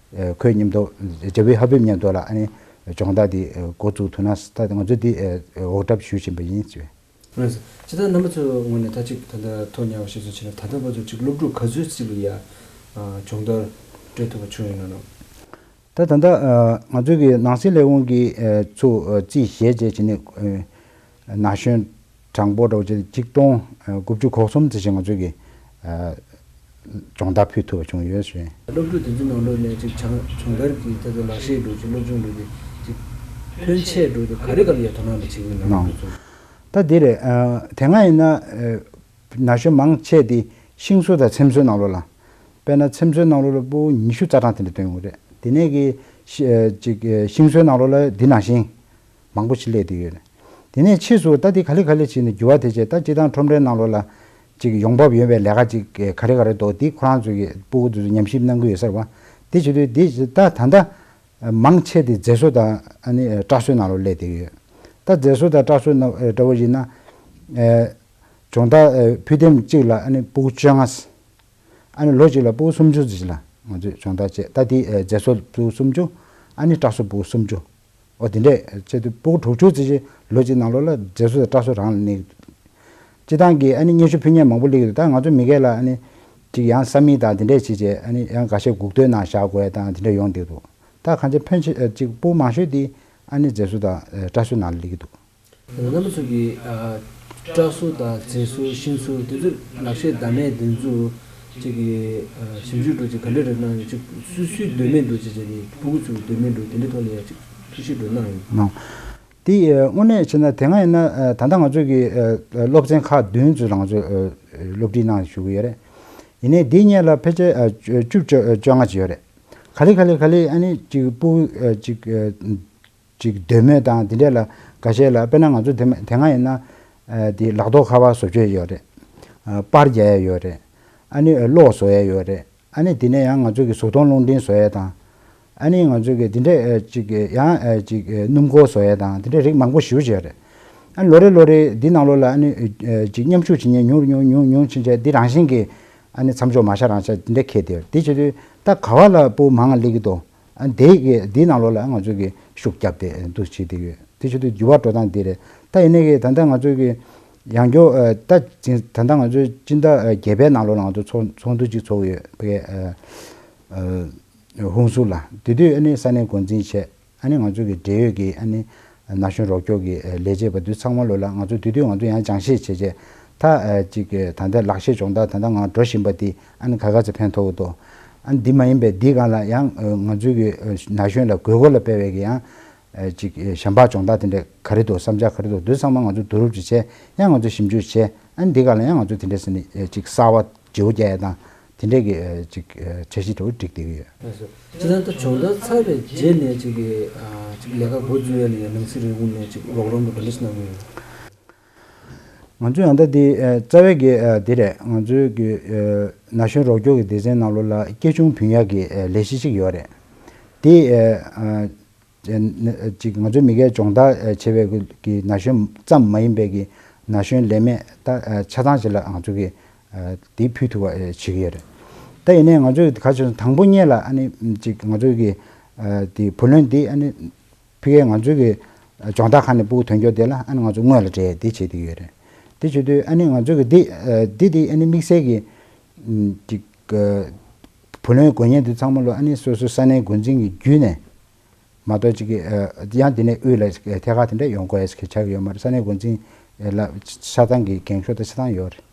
ཁོའི་མཉམ་དུ་ཇ་བིད་ཧ་བིབ་མཉམ་དུ་ལ་ཨ་ནི་སྦྱོང་བརྡར་འདི་ཨ་འགོ་བཙུགས་ཐུབ་ན་ད་ང་ཚོ་འདི་ཨ་འོག་གྲབས་ཞུ་བཞིན་པ་ཡིན་ཟེར། ལགས་སོ། ཇི་ལྟར་རྣམ་པ་ཚོའི་ངོས་ནས་ད་ཅིག་ད་ལྟ་ཐོག་ཉར་བ་ཞིག་སོང་ཕྱིན་ན། ད་ལྟ་བར་དུ་ཅིག་སློབ་ཕྲུག་ག་ཚོད་ཅིག་ལ་ཡ་ཨ་སྦྱོང་བརྡར་སྤྲད་ཐུབ་པ་བྱུང་ཡོད་ན་ནོ། ད་ད་ལྟ་ཨ་ང་ཚོའི་གི་ནང་སྲིད་ལས་ཁུངས་ཀྱི་ཨ་ཚུར་ཨ་རྩིས་ཞིབ་བྱས་བྱས་ནས་ཨ་ན་གཞོན་གྲངས་འབོར་འདྲ་བོ་ཅིག་གཅིག་སྟོང་ཨ་དགུ་བཅུ་གོ་གསུམ་ཙམ་ཞིག་ང་ཚོའི་གི་ཨ་སྦྱོང་བརྡར་ཕུལ་ཐུབ་པ་བྱུང་ཡོད་ཞུ་ཡིན། སློབ་ཕྲུག་དེ་ཚོའི་ནང་ལོགས་ནས་ཅིག་སྦྱང་སྦྱོང་བརྡར་གྱི་ད་ལྟ་ལག་ཤེས་འདྲ་བོ་ཅིག་སློབ་སྦྱོང་འདྲ་བོ་དེ་ཅིག་ཕོན་ཆེ་འདྲ་བོ་དེ་ག་རེ་ག་ལ་ཡ་དོ་སྣང་འདྲ་བྱེད་ཀྱི་ཡོད་ན། ལགས། ད་འདི་རེད། ཨ་དེ་སྔ་ཡིན་ན་ཨ་ན་གཞོན་མང་ཆེ་དེ་ཤིང་བཟོ་དང་ཚེམ་བཟོའི་ནང་ལོགས་ལ། དཔེར་ན་ཚེམ་བཟོའི་ནང་ལོགས་ལ་ཕྲུ་གུ་ཉི་ཤུ་རྩ་གྲངས་དེ་འདྲ་ཐོན་ཡོང་གི་རེད། དེ་ནས་གི་ཤི་ཨ་ཅིག་ཨ་ཤིང་བཟོའི་ནང་ལོགས་ལ་འདི་ནང་བཞིན་མང་པོ་ཞིག་སླེབས་བསྡད་ཡོད་རེད། དེ་ནས་ཕྱིས་སུ་ད་འདི་ག་ལེ་ག་ལེ་བྱས་ནས་འགྱུར་བ་དེ་བྱས། ད་སྤྱིར་བཏང་ཁྲོམ་རའི་ནང་ལོགས་ལ་ཅིག་ཡོང་འབབ་ཡོད་པའི་ལས་ཀ་ཅིག་ག་རེ་ག་རེ་འདུག། འདི་ཁོ་རང་ཚོ་གི་ཕྲུ་གུ་ཚོས་ཉམས་ཞིབ་གནང་གི་ཡོད་ས་རེད་བ། དེ་བྱེད་དུས་འདི་ད་ད་ལྟ་མང་ཆེ་དེ་མཛེས་བཟོ་དང་ཨ་ནི་སྐྲ་བཟོའི་ནང་ལོགས་སླེབས་བསྡད་ཡོད། ད་མཛེས་བཟོ་དང་སྐྲ་བཟོ་ནང་འདྲ་བོ་ཡིན་ན། ཨ་སྦྱོང་བརྡར་ཨ་ཕུལ་ཐེངས་གཅིག་ལ་ཨ་ནི་ཕྲུ་གུ་བཅོ་ལྔ། ཨ་ནི་ལོ་གཅིག་ལ་ཕྲུ་གུ་སུམ་ཅུ་ཙམ་ཞིག་ལ་ང་ཚོས་སྦྱོང་བརྡར་བྱས། ད་དེ་ཨ་མཛེས་བཟོ་ཕྲུ་གུ་སུམ་ཅུ། ཨ་ནི་སྐྲ་བཟོ་ཕྲུ་གུ་སུམ་ཅུ། འོ་དེ་འདྲས་བྱས་དུས་ཕྲུ་གུ་དྲུག་ཅུ་ཙམ་ཞིག་ལོ་གཅིག་ནང་ལོགས་ལ་མཛེས་བཟོ་དང་སྐྲ་བཟོ་རང་ལ་གནས་ཀྱི་འདུག། སྤྱིར་བཏང་གི་ཨ་ནི་སྙན་ཞུ་ཕུལ་མཁན་མང་པོ་སླེབས་ཀྱི་འདུག། ད་ང་ཚོ་མི་སྒེར་ལ་ཨ་ནི་ཅིག་ཡང་ས་མིག་དང་དེ་འདྲས་བྱས་བྱས། ཨ་ནི་ཡང་འགའ་ཤས་སྒུག་སྡོད་གནང་བཞག་དགོས་ཡ་དང་དེ་འདྲས་ཡོང་བསྡད་འདུག། ད་གང་ཅི་ཕོན་ཆེ་ཨ་ཅིག་ཕྲུ་གུ་མང་ཤོས་དེ་ཨ་ནི་མཛེས་བཟོ་དང་ཨ་སྐྲ་བཟོ་ནང་ལ་སླེབས་ཀྱི་འདུག། རྣམ་པ་ཚོ་གིས་ཨ་སྐྲ་བཟོ་དང་མཛེས་བཟོ་ཤིང་བཟོ་དེ་ཚོ་ལག་ཤེས་བདག་མེད་དེ་ཚོ་ཅིག་གི་ཨ་ཞིབ་འཇུག་འདྲ་ཅིག་ག་འདྲ་རེ་གནང་ཡོད། ཅིག་སུ་སུའི་འདོད་མོས་འདྲ་ཅིག་བྱས་ནས་ཕྲུ་གུ་ཚོའི་འདོད་མོས་འདྲ་དེ་འདྲའི་ཐོག་ལ་ཡ་ཅིག་ཐུགས་ཞིབ་འདྲ་གནང་ཡོད། གནང་། དེ་དངོས་གནས་བྱས་ན་དེ་སྔ་ཡིན་ན་ད་ལྟ་ང་ཚོ་གི་སློབ་ཚན་ཁག་བདུན་ཙམ་ལ་ང་ཚོས་སློབ་ཁྲིད་གནང་བཞུགས་ཀྱི་ཡོད་རེད། ཡིན་ནའི་འདིའི་སྔོན་ལ་ཕལ་ཆེར་བཅུ་བཅོ་བཅོ་ལྔ་ཅིག་ཡོད་རེད། ག་ལེ་ག་ལེ་ག་ལེ་ཨ་ནི་ཅིག་སྤུ་ཅིག་ཅིག་འདོད་མོས་དང་དེ་འདྲས་ལ་འགའ་ཤས་ལ་དཔེར་ན་ང་ཚོ་དེ་མ་དེ་སྔ་ཡིན་ན་དེ་ལག་ཐོག་ཁ་པར་བཟོ་བཅོས་ཡོད་རེད། པར་རྒྱག་ཡ་ཡོད་རེད། ཨ་ནི་གློག་བཟོ་ཡ་ཡོད་རེད། ཨ་ནི་དེ་ནས་ཡང་ང་ཚོ་གི་གཟུགས་མཐོང་རླུང་འཕྲིན་བཟོ་ཡས་དང་། ཨ་ནི་ང་ཚོ་གི་དེ་འདྲས་ཨ་ཅིག་ཡང་ཨ་ཅིག་ཨ་སྣུམ་འཁོར་བཟོ་ཡས་དང་དེ་འདྲས་རིགས་མང་པོ་ཞེ་པོ་ཅིག་ཡོད་རེད། ཨ་ནི་ལོ་རེ་ལོ་རེ་འདི་ནང་ལོགས་ལ་ཨ་ནི་ཨ་ཅིག་མཉམ་ཞུགས་བྱེད་མཁན་ཉུང་རུ་ཉུང་རུ་ཉུང་རུ་ཉུང་རུ་ཕྱིན་བྱས་འདི་རང་བཞིན་གྱིས་ཨ་ནི་མཚམས་འཇོག་མ་བཞག་རང་བཞག་དེ་འདྲས་འཁེལ་བསྡད་ཡོད་རེད། དེ་བྱེད་དུས་ད་ག་བ་ལ་སྤུ་མང་ང་སླེབས་ཀྱི་འདུག་ཨ་ནི་དེ་གི་འདི་ནང་ལོགས་ལ་ང་ཚོ་གི་ཤུགས་བརྒྱབ་སྟེ་འདུ་བྱེད་བསྡད་ཡོད། དེ་བྱེད་དུས་འགྱུར་བ་འགྲོ་སྟངས་འདི་རེད། ད་ཡིན་ནའི་གི་ད་ལྟ་ང་ཚོ་གི་ཡང་སྐྱོ་ཨ་ད་ཅིང་ད་ལྟ་ང་ཚོའི་སྤྱི་ཟླ་ཨ་བརྒྱད་པའི་ནང་ལོགས་ལ་ང་ཚོ་ཚོགས་ཚོགས་འདུ་གཅིག་ཚོགས་ཡོད་པའི་ཨ་ཨ་ཧུན་སུར་ལ། དེ་དུས་ཨ་ནི་ས་གནས་འགོ་འཛིན་བྱས་ཨ་ནི་ང་ཚོ་གི་འབྲེལ་ཡོད་ཀྱི་ཨ་ནི་ན་གཞོན་རོགས་སྐྱོར་གྱི་ཨ་ལས་བྱེད་པ་འདི་ཚང་མ་ལོ་ལ་ང་ཚོ་དེ་དུས་ང་ཚོ་ཡང་སྦྱང་བཤད་བྱས་རྗེས་ད་ཨ་ཅིག་ཨ་ད་ལྟ་ལག་ཤེས་སྦྱོང་བརྡར་ད་ལྟ་ང་འགྲོ་བཞིན་པ་འདི་ཨ་ནི་ག་ག་ཚོད་ཕན་ཐོགས་ཀྱི་འདུག་ཨ་ནི་འདི་མ་ཡིན་པའི་འདི་སྒང་ལ་ཡང་ཨ་ང་ཚོའི་གི་ཨ་ན་གཞོན་ལ་དགོས་མཁོ་ལ་དཔག་པའི་གི་ཡང་། ཅིག་གཞན་པ་སྦྱོང་བརྡར་དེ་འདྲ་ག་རེ་འདུག་བསམ་འཆར་ག་རེ་འདུག་འདི་ཚང་མ་ང་ཚོ་བསྡུ་རུབ་ཅིག་བྱས་ཡང་ང་ཚོ་ཞིབ་འཇུག་བྱས་ཨ་ནི་འདི་ག་ལ་ཡང་ང་ཚོ་དེ་འདྲ་ཟེར་ནས་ཅིག་གསར་བ་བརྗེ་པོ་རྒྱག་ཡ་དང་དེ་འདྲའི་གི་ཅིག་འཆར་གཞི་འདྲ་བོ་བསྒྲིགས་བསྡད་ཀྱི་ཡོད། སྤྱིར་བཏང་ད་སྦྱོང་བརྡར་ཚར་བའི་རྗེས་ནས་ཅིག་གི་ཅིག་ལས་ཀ་འགོ་འཛུགས་ཡ་ལ་ཡང་ནང་སྲིད་རེ་བ་ནས་ཅིག་རོགས་རམ་འདྲ་ག་འདྲ་ཞིག་གནང་གི་ཡོད། ང་ཚོས་ཡང་ད་འདི་རྩ་བའི་གི་འདི་རེད། ང་ཚོའི་གི་ན་གཞོན་རོགས་སྐྱོར་གི་སྡེ་ཚན་ནང་ལོགས་ལ་སྐྱེ་ཆུང་བུན་གཡར་གི་ལས་གཞི་ཞིག་ཡོད་རེད། དེ། ཅིག་ང་ཚོའི་མི་སྒེར་སྦྱོང་བརྡར་བྱེད་པའི་གི་ན་གཞོན་ཙམ་མ་ཡིན་པའི་གི་ན་གཞོན་ལས་མེད་ད་ཆ་ཚང་ཞིག་ལ་ང་ཚོ་གི་དེ་ཕུལ་ཐུབ་པ་བྱེད་ཀྱི་ཡོད་རེད། ད་ཡིན་ནའི་ང་ཚོས་ག་ཚོད་དང་པོ་ཉིད་ལ་ཨ་ནི་ཅིག་ང་ཚོའི་གི་དེ་བུ་ལོན་འདི་ཨ་ནི་ཕ་གིའི་ང་ཚོའི་གི་སྦྱོང་བརྡར་ཁང་ནས་ཕྲུ་གུ་ཐོན་སྐྱོར་དེ་ལ་ཨ་ནི་ང་ཚོ་སྔོན་ལ་སྤྲད་དེ་བྱེད་ཀྱི་ཡོད་རེད། དེ་བྱེད་དུས་ཨ་ནི་ང་ཚོའི་གི་འདི་འདི་དེ་ཨ་ནི་དམིགས་བསལ་གི་ཅིག་བུ་ལོན་དགོས་མཁན་དེ་ཚང་མ་ལོ་ཨ་ནི་སོ་སོའི་ས་གནས་འགོ་འཛིན་གྱི་བརྒྱུད་ནས། མ་གཏོགས་ཅིག་གི་ཡང་དེ་ནས་དབུས་ལ་ཐད་ཀར་དེ་འདྲ་ཡོང་དགོས་ཡ་ཆགས་ཀྱི་ཡོད་མ་རེད། ས་གནས་འགོ་འཛིན་ལ་ཆ་ཚང་གི་འགན་ཤོག་དང་ཆ་ཚང་ཡོད་རེད།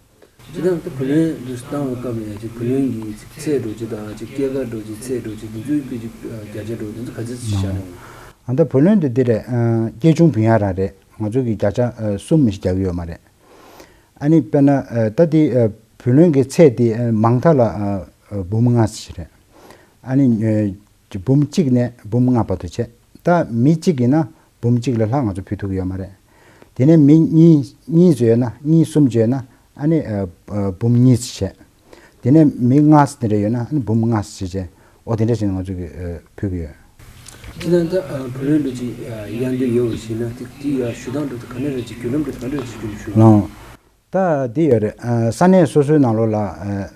སྤྱིར་བཏང་དུ་བུ་ལོན་འདི་བཏང་བའི་སྐབས་ལ་ཡང་ཅིག་བུ་ལོན་གྱི་ཚད་འགྲོ་ཅིག་དང་ཅིག་སྐྱེད་ཀ་འགྲོ་ཅིག་ཚད་འགྲོ་ཅིག་འདི་ཚོའི་དཔེ་ཅིག་བརྒྱ་ཆ་འགྲོ་འདི་ཚོ་ག་ཚོད་ཅིག་བཞག་ནས། ཨ་ད་བུ་ལོན་དེ་འདི་རེད། སྐྱེ་ཆུང་བུན་གཡར་རང་རེད། ང་ཚོ་གི་བརྒྱ་ཆ་གསུམ་ཞིག་རྒྱག་གི་ཡོད་མ་རེད། ཨ་ནི་དཔེར་ན་ད་དེ་བུ་ལོན་གྱི་ཚད་དེ་མང་མཐའ་ལ་འབུམ་ལྔ་ཞིག་རེད། ཨ་ནི། ཀྱི་འབུམ་གཅིག་ནས་འབུམ་ལྔ་བར་དུ་བྱས། ད་མི་གཅིག་ཡིན་ན་འབུམ་གཅིག་ལས་ལྷག་ང་ཚོ་ཕུལ་ཐུབ་ཀྱི་ཡོད་མ་རེད། དེ་ནས་མི་གཉིས་གཉིས་བཟོས་ན་གཉིས་གསུམ་བྱས་ན་ཨ་ནི་འབུམ་གཉིས་བྱས། དེ་ནས་མི་ལྔ་དེ་འདྲ་ཡོད་ན་ཨ་ནི་འབུམ་ལྔ་བྱས་བྱས་འོ་དེ་འདྲ་བྱས་ནས་ང་ཚོ་གི་ཕུལ་གྱི་ཡོད། ཅི་ལྟར་ད་བུ་ལོན་འདྲ་ཅིག་གཡར་འདོད་ཡོད་པ་ཞིག་ན་དེ་དེ་ཡ་ཞུ་སྟངས་འདྲ་དེ་ག་འདྲ་རེད་ཅིག་བརྒྱུད་ལམ་འདྲ་དེ་ག་འདྲ་རེད་ཅིག་བརྒྱུད་ལམ་ཞུ། ལགས། ད་འདི་ཡོད་རེད། ས་གནས་སོ་སོའི་ནང་ལོགས་ལ་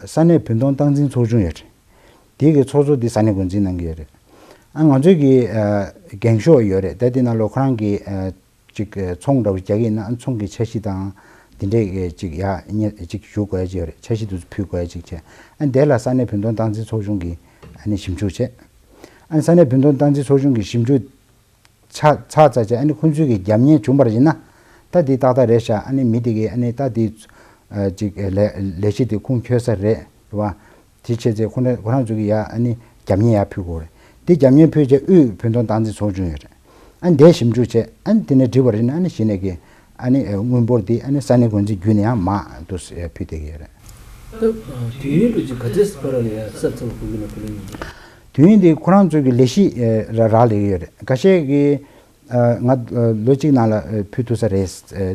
ས་གནས་བུན་གཏོང་སྟངས་འཛིན་ཚོགས་ཆུང་ཡོད་རེད། དེ་གི་ཚོགས་གཙོ་འདི་ས་གནས་འགོ་འཛིན་གནང་གི་ཡོད་རེད། ཨ་ང་ཚོའི་གི་འགན་ཤོག་ཡོད་རེད། ད་དེ་ནང་ལོགས་ཁོ་རང་གི་ཅིག་ཚོང་འདྲ་བོ་རྒྱག་གི་ཡིན་ན་ཨ་ཚོང་གི་འཆར་གཞི་དང་དེ་འདྲས་ཅིག་ཡ་ཅིག་ཞུ་དགོས་ཡ་ཅིག་ཡོད་རེད། འཆར་གཞི་དེ་ཚོ་ཕུལ་དགོས་ཡ་ཅིག་བྱས། ཨ་དེ་ལ་ས་གནས་བུན་གཏོང་སྟངས་འཛིན་ཚོགས་ཆུང་གིས་ཨ་ནི་ཞིབ་འཇུག་བྱས། ཨ་ས་གནས་བུན་གཏོང་སྟངས་འཛིན་ཚོགས་ཆུང་གིས་ཞིབ་འཇུག་ཆ་ཚགས་ཚར་རྗེས་ཨ་ནི་ཁོང་ཚོས་ཀྱི་རྒྱབ་གཉེར་བྱུང་བ་ཡིན་ན། ད་འདི་ཏག་ཏག་རེད་ཤག་ཨ་ནི་མི་དེ་གིས་ཨ་ནི་ད་འདི་ཅིག་ལས་ལས་གཞི་དེ་ཁུངས་འཁྱོལ་ས་རེད་རེད་བ། དེ་བྱས་ཚེ་ཁོ་རང་ཁོ་རང་ཚོ་གིས་ཡ་ཨ་ནི་རྒྱབ་གཉེར་ཡར་ཕུལ་དགོས་རེད། དེ་རྒྱབ་གཉེར་ཕུལ་རྗེས་དབུས་བུན་གཏོང་སྟངས་འཛིན་ཚོགས་ཆུང་ཡོད་རེད། ཨ་ནི་དེས་ཞིབ་འཇུག་བྱས་ཨ་ནི་དེ་ནས་འགྲིག་པ་རེད་ན་ཨ་ནི་གཞི་ནས་ཀྱི་ཨ་ནི་དངུལ་འབོར་དེ་ཨ་ནི་ས་གནས་འགོ་འཛིན་བརྒྱུད་ནས་ཡང་མར་དུ་ཕུལ་བསྡད་ཀྱི་ཡོད་རེད། ད་དུས་ཡུན་དུ་ཅིག་ག་ཚོད་བར་ལ་ཡ་གསར་ཚུགས་པ་དགོས་ཀྱི་ན་བུ་ལོན་ཡིན། དུས་ཡུན་དེ་ཁོ་རང་ཚོའི་གི་ལས་གཞི་རག་ལས་ཀྱི་ཡོད་རེད། འགའ་ཤས་ཀྱིས་ང་ལོ་གཅིག་ནང་ལ་ཕུལ་ཐུབ་ས་རེད་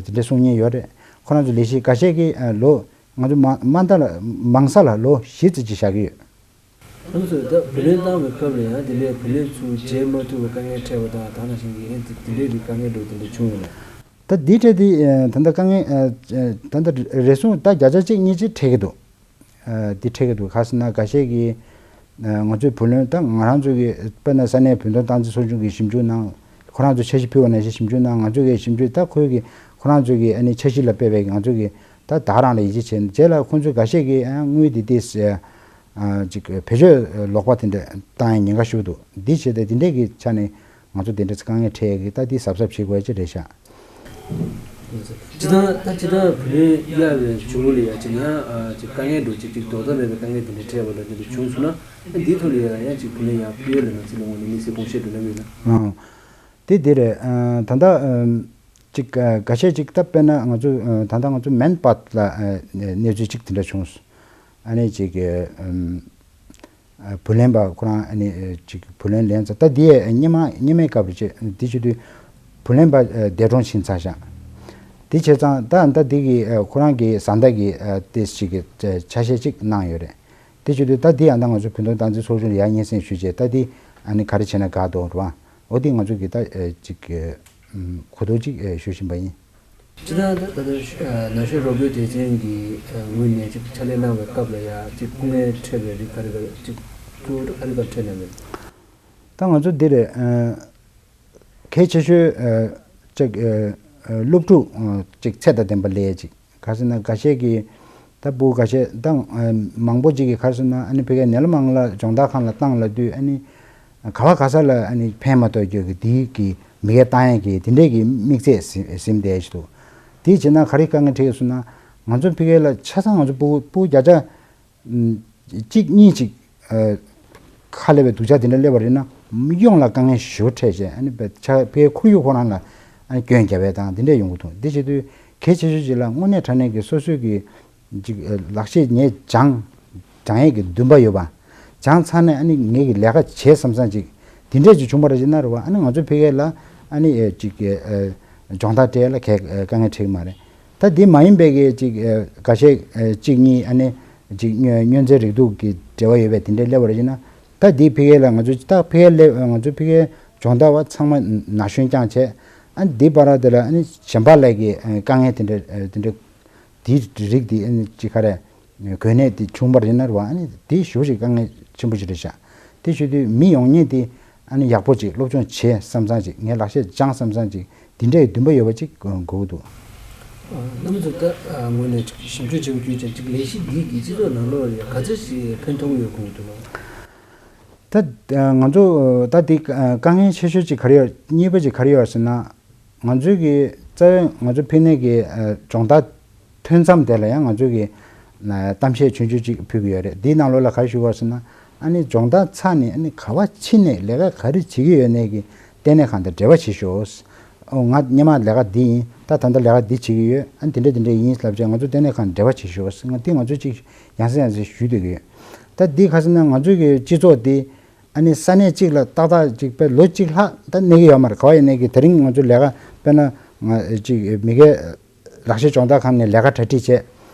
དེ་འདྲ་གསུང་མཁན་ཡོད་རེད། ཁོ་རང་ཚོ་ལས་གཞི་འགའ་ཤས་ཀྱིས་ལོ་ང་ཚོ་མ་མ་མཐའ་ལ་མང་ས་ལ་ལོ་བཞི་ཙམ་ཅིག་བཞག་གི་ཡོད། ཁོང་ཚོས་ད་བུ་ལོན་བཏང་བའི་སྐབས་ལ་ཡང་དེ་འདྲའི་བུ་ལོན་ཚུར་འཇལ་མ་ཐུབ་པའི་དཀའ་ངལ་འཕྲད་པ་དང་ད་ནང་བཞིན་གྱི་ཨེ་དེ་འདྲའི་རིགས་དཀའ་ངལ་འགྲོ་དེ་འདྲ་བྱུང་ཡོད་ན། ད་འདི་འཕྲད་དེ་ད་ལྟ་དཀའ་ངལ་ད་ལྟ་རེ་ཟུང་ད་བརྒྱ་ཆ་གཅིག་གཉིས་ཅིག་འཕྲད་ཀྱི་འདུག་འདི་འཕྲད་ཀྱི་འདུག་ག་ཟེར་ན་འགའ་ཤས་ཀྱིས་ང་ཚོའི་བུ་ལོན་ད་ང་རང་ཚོ་གི་དཔེར་ན་ས་གནས་བུན་གཏོང་སྟངས་འཛིན་ཚོགས་ཆུང་གིས་ཞིབ་འཇུག་གནང་། ཁོ་རང་ཚོ་འཆར་གཞི་ཕུལ་བ་ནང་བཞིན་ཞིབ་འཇུག་གནང་། ང་ཚོ་གིས་ཞིབ་འཇུག་ད་ཁོའི་གི་ཁོ་རང་ཚོ་གི་ཨ་ནི་འཆར་གཞི་ལ་དཔག་པའི་ང་ཚོ་གི་ད་ད་རང་ལ་ཡིད་ཆེས་བྱས་རྗེས་ལ་ཁོང་ཚོས་འགའ་ཤས་ཀྱིས་ཨ་དངུལ་འདི་ཏིས་ཅིག་བེད་སྤྱོད་ལོག་པ་དེ་འདྲ་བཏང་ཡ་ཉེན་ཁ་ཤོར་འདུག་འདི་བྱས་ཏེ་འདི་འདྲས་ཀྱི་ཆ་ནས་ང་ཚོ་དེ་འདྲ་དཀའ་ངལ་འཕྲད་ཡ་གི་ད་འདི་གཟབ་གཟབ་བྱེད་དགོས་ཡ་ཅིག་རེད་ཤག་སྤྱིར་བཏང་ད་སྤྱིར་བཏང་བུ་ལོན་གཡར་བའི་གཞུག་གུ་ལ་ཡ་ཅིག་ཡང་ཅིག་དཀའ་ངལ་འགྲོ་ཅིག་ཅིག་ལྡོག་ཟླ་མེད་པའི་དཀའ་ངལ་དེ་འདྲ་འཕྲད་པ་ལ་དེ་འདྲ་བྱུང་སོང་ན་འདིའི་ཐོག་ལ་ཡ་ཡང་ཅིག་བུ་ལོན་ཡར་ཕུལ་ཡ་ལ་ང་ཚོ་ལ་དངོས་གནས་དམིགས་བསལ་དགོངས་བཞེས་འགྲོ་ན་མེད་ན། དེ་འདི་རེད། ཨ་ད་ལྟ་ཨམ་ཅིག་ཨ་འགའ་ཤས་ཅིག་ད་དཔེར་ན་ང་ཚོ་ཨ་ད་ལྟ་ང་ཚོ་མན་པཱད་ལ་ཨ་གནས་ཚུལ་ཅིག་དེ་འདྲ་བྱུང་སོང་། ཨ་ནི་ཅིག་ཨམ་ཨ་བུ་ལོན་པ་ཁོ་རང་ཨ་ནི་ཨ་ཅིག་བུ་ལོན་ལེན་ཚར། ད་འདི་ཡས་སྔོན་མ་སྔོན་མའི་སྐབས་རེད་ཅེས། འདི་བྱེད་དུས་བུ་ལོན་པ་ཨ་འདས་གྲོངས་ཕྱིན་ཚར་ཤག། དེ་བྱས་ཙང་ད་ད་འདི་གི་ཨ་ཁོ་རང་གི་བཟའ་ཟླ་གི་ཨ་ཏེས་ཅིག་གི་ཨ་ཆ་ཤས་ཅིག་གནང་ཡོད་རེད། དེ་བྱེད་དུས་ད་འདི་ཡང་ད་ང་ཚོ་བོད་དོན་སྟངས་འཛིན་ཚོགས་ཆུང་ལ་ཡར་སྙན་སེང་ཞུས་རྗེས་ད་འདི་ཨ་ནི་ག་རེ་བྱས་ན་དགའ་འདུག་རེད་བ། འོ་འདི་ང་ཚོ་གི་ད་ཨ་ཅིག་གི་ཨམ་གོ་རྟོགས་ཅིག་ཨ་ཞུ་བཞིན་པ་ཡིན། སྤྱིར་བཏང་ད་ད་ལྟ་ཤ་ཨ་ན་གཞོན་རོགས་སྐྱོར་སྡེ་ཚན་གྱི་ཨ་ངོས་ནས་ཅིག་ཕྱག་ལས་གནང་བའི་སྐབས་ལ་ཡ་ཅིག་སྐུ་ངལ་འཕྲད་པའི་རིགས་ག་རེ་ག་རེ་ཅིག་གཙོ་བོ་ག་རེ་ག་རེ་འཕྲད་གནང་མེད། ད་ང་ཚོ་འདི་རེད། ཨ་གལ་ཆེ་ཤོས་ཨ་ཅིག་ཨ་ཨ་སློབ་ཕྲུག་ཨ་ཅིག་ཚད་དང་ལྡན་པ་ལས་ཅིག་ག་ཟེར་ན་འགའ་ཤས་ཀྱིས་ད་ཕྲུ་གུ་འགའ་ཤས་ད་ཨ་མང་པོ་ཅིག་གིས་ག་རེ་ཟེར་ན་ཨ་ནི་ཕ་གིའི་ནད་ལམ་ཁང་ལ་སྦྱོང་བརྡར་ཁང་ལ་བཏང་ལབ་དུས་ཨ་ནི་ག་བ་ག་ས་ལ་ཨ་ནི་ཕན་མ་ཐོགས་རྒྱུ་གི་དེའི་གི་མི་སྐད་བཏང་ཡས་ཀྱི་དེ་འདྲས་ཀྱི་དམིགས་ཚད་ཟིན་ཟིན་བསྡད་ཀྱི་འདུག། དེ་བྱས་ན་ག་རེ་དཀའ་ངལ་འཕྲད་ཀྱི་སོང་ན་ང་ཚོ་ཕ་གི་ལ་ཆ་ཚང་ང་ཚོ་ཕྲུ་གུ་ཕྲུ་གུ་བརྒྱ་ཆ་ཨམ་གཅིག་གཉིས་ཅིག་ཨ་ཁ་སླེབས་པའི་སྡུག་ཅག་དེ་འདྲ་སླེབས་པ་རེད་ན་ཡོངས་ལ་དཀའ་ངལ་ཞེ་པོ་འཕྲད་བྱས་ཨ་ནི་ཕ་ཆ་ཕ་གིའི་ཁོར་ཡུག་ཁོ་རང་ལ་ཨ་ནི་སྐྱོན་རྒྱབ་པ་དང་དེ་འདྲས་ཡོང་གི་འདུག། དེ་བྱེད་དུས་གལ་ཆེ་ཤོས་ཅིག་ལ་དངོས་གནས་དྲང་གནས་ཀྱི་སོ་སོའི་གི་ཅིག་ཨ་ལག་ཤེས་ངས་སྦྱང་སྦྱང་ཡས་ཀྱི་འདུན་པ་ཡོད་པ། སྦྱངས་ཚར་ནས་ཨ་ནི་ངེད་ཀྱི་ལས་ཀ་བྱེད་བསམ་བསམ་ཅིག་དེ་འདྲས་ཅིག་བྱུང་བ་རེད་ཅེ་ན་རེད་བ། ཨ་ནི་ང་ཚོ་ཕ་གི་ལ་ཨ་ནི་ཨེ་ཅིག་ཨེ་སྦྱོང་བརྡར་སྤྲད་ལ་ག་ཨེ་དཀའ་ངལ་འཕྲད་ཀྱི་མ་རེད། ད་འདི་མ་ཡིན་པའི་གི་ཅིག་ཨེ་འགའ་ཤས་ཨེ་གཅིག་གཉིས་ཨ་ནི་ཅིག་སྨྱོ་སྨྱོ་རྫས་རིགས་དྲུག་གི་འབྲེལ་བ་ཡོད་པའི་དེ་འདྲས་སླེབས་པ་རེད་ཅེ་ན། ད་འདི་ཕ་གི་ལ་ང་ཚོ་ད་ཕ་གི་སླེབས་ང་ཚོ་ཕ་གིའི་སྦྱོང་བརྡར་བ་ཚང་མ་ན་གཞོན་རྐྱང་བྱས། ཨ་ནི་འདི་བར་དེ་ལ་ཨ་ནི་གཞན་པ་ལ་གི་ཨེ་དཀའ་ངལ་དེ་འདྲས་ཨེ་དེ་འདྲས་དེའི་རིགས་དེ་ཨ་ནི་ཅིག་ག་རེ། གོ་གནས་དེ་བྱུང་བ་རེད་ན་རེད་བ། ཨ་ནི་དེ་ཞེ་པོ་ཅིག་དཀའ་ངལ་ཆེན་པོ་ཞིག་རེད་ཤག། དེ་ཞུ་དུས་མི་ཡོང་མཁན་དེ་ཨ་ནི་ཡག་པོ་ཅིག་སློབ་སྦྱོང་བྱེད་བསམ་བསམ་ཅིག་ངས་ལག་ཤེས་སྦྱང་བསམ་བསམ་ཅིག་དེ་འདྲའི་འདུན་པ་ཡོད་པ་ཅིག་དགོས་ཀྱི་འདུག། རྣམ་པ་ཚོ་ད་ངོས་ནས་ཅིག་ཞིབ་འཇུག་བྱེད་དགོས་ཀྱི་ཅིག་ལས་གཞི་འདི་གིས་སྤྱི་ཚོགས་ནང་ལོགས་ལ་ག་ཚོད་ཅིག་ཕན་ཐོགས་ཡོད་དགོངས་འདུག་ལ། ད་ང་ཚོ་ད་འདི་དཀའ་ངལ་ཆེ་ཤོས་ཅིག་ག་རེ་ཡོད་གཉིས་པ་ཅིག་ག་རེ་ཡོད་ཟེར་ན། ང་ཚོའི་གི་རྩ་བའི་ང་ཚོ་ཕ་གི་ནས་གི་སྦྱོང་བརྡར་ཐོན་མཚམས་དེ་ལ་ཡང་ང་ཚོས་ཀྱི་གཏམ་བཤད་ཆུང་ཆུང་ཅིག་ཕུལ་གྱི་ཡོད་རེད། འདིའི་ནང་ལོགས་ལ་ག་རེ་ཞུ་དགོས་ཟེར་ན། ཨ་ནི་སྦྱོང་བརྡར་ཚར་ནས་ཨ་ནི་ག་བ་ཕྱིན་ནས་ལས་ཀ་ག་རེ་བྱེད་ཀྱི་ཡོད་ནས་ཀྱི་ལྟེ་གནས་ཁང་དང་འབྲེལ་བ་བྱེད་ཤོག། ཨོ་ང་སྔོན་མ་ལས་ཀ་འདི་ཡིན། ད་ད་ལྟ་ལས་ཀ་འདི་བྱེད་ཀྱི་ཡོད། ཨ་ནི་དེ་འདྲ་དེ་འདྲ་ཡིན་ལབ་བྱས་ང་ཚོ་ལྟེ་གནས་ཁང་འབྲེལ་བ་བྱེད་ཤོག། ང་འདི་ང་ཚོས་ཅིག་ཡང་སེ་ཡང་སེ་ཞུས་བསྡད་ཀྱི་ཡོད། ད་འདི་ག་ཟེར་ན་ང་ཚོའི་གི་སྤྱི་ཚོགས་འདི་ཨ་ནི་ས་གནས་གཅིག་ལ་ཏག་ཏག་ཅིག་དཔེ་ལོ་གཅིག་ལྷག་ད་གནས་ཀྱི་ཡོད་མ་རེད། ག་བ་ཡིན་ནའི་གི་དེ་རིང་ང་ཚོ་ལས་ཀ་དཔེར་ན་ང་ཅིག་མི་སྒེར་ལག་ཤེས་སྦྱོང་བརྡར་ཁང་ནས་ལས་ཀ་གྲ་སྒྲིག་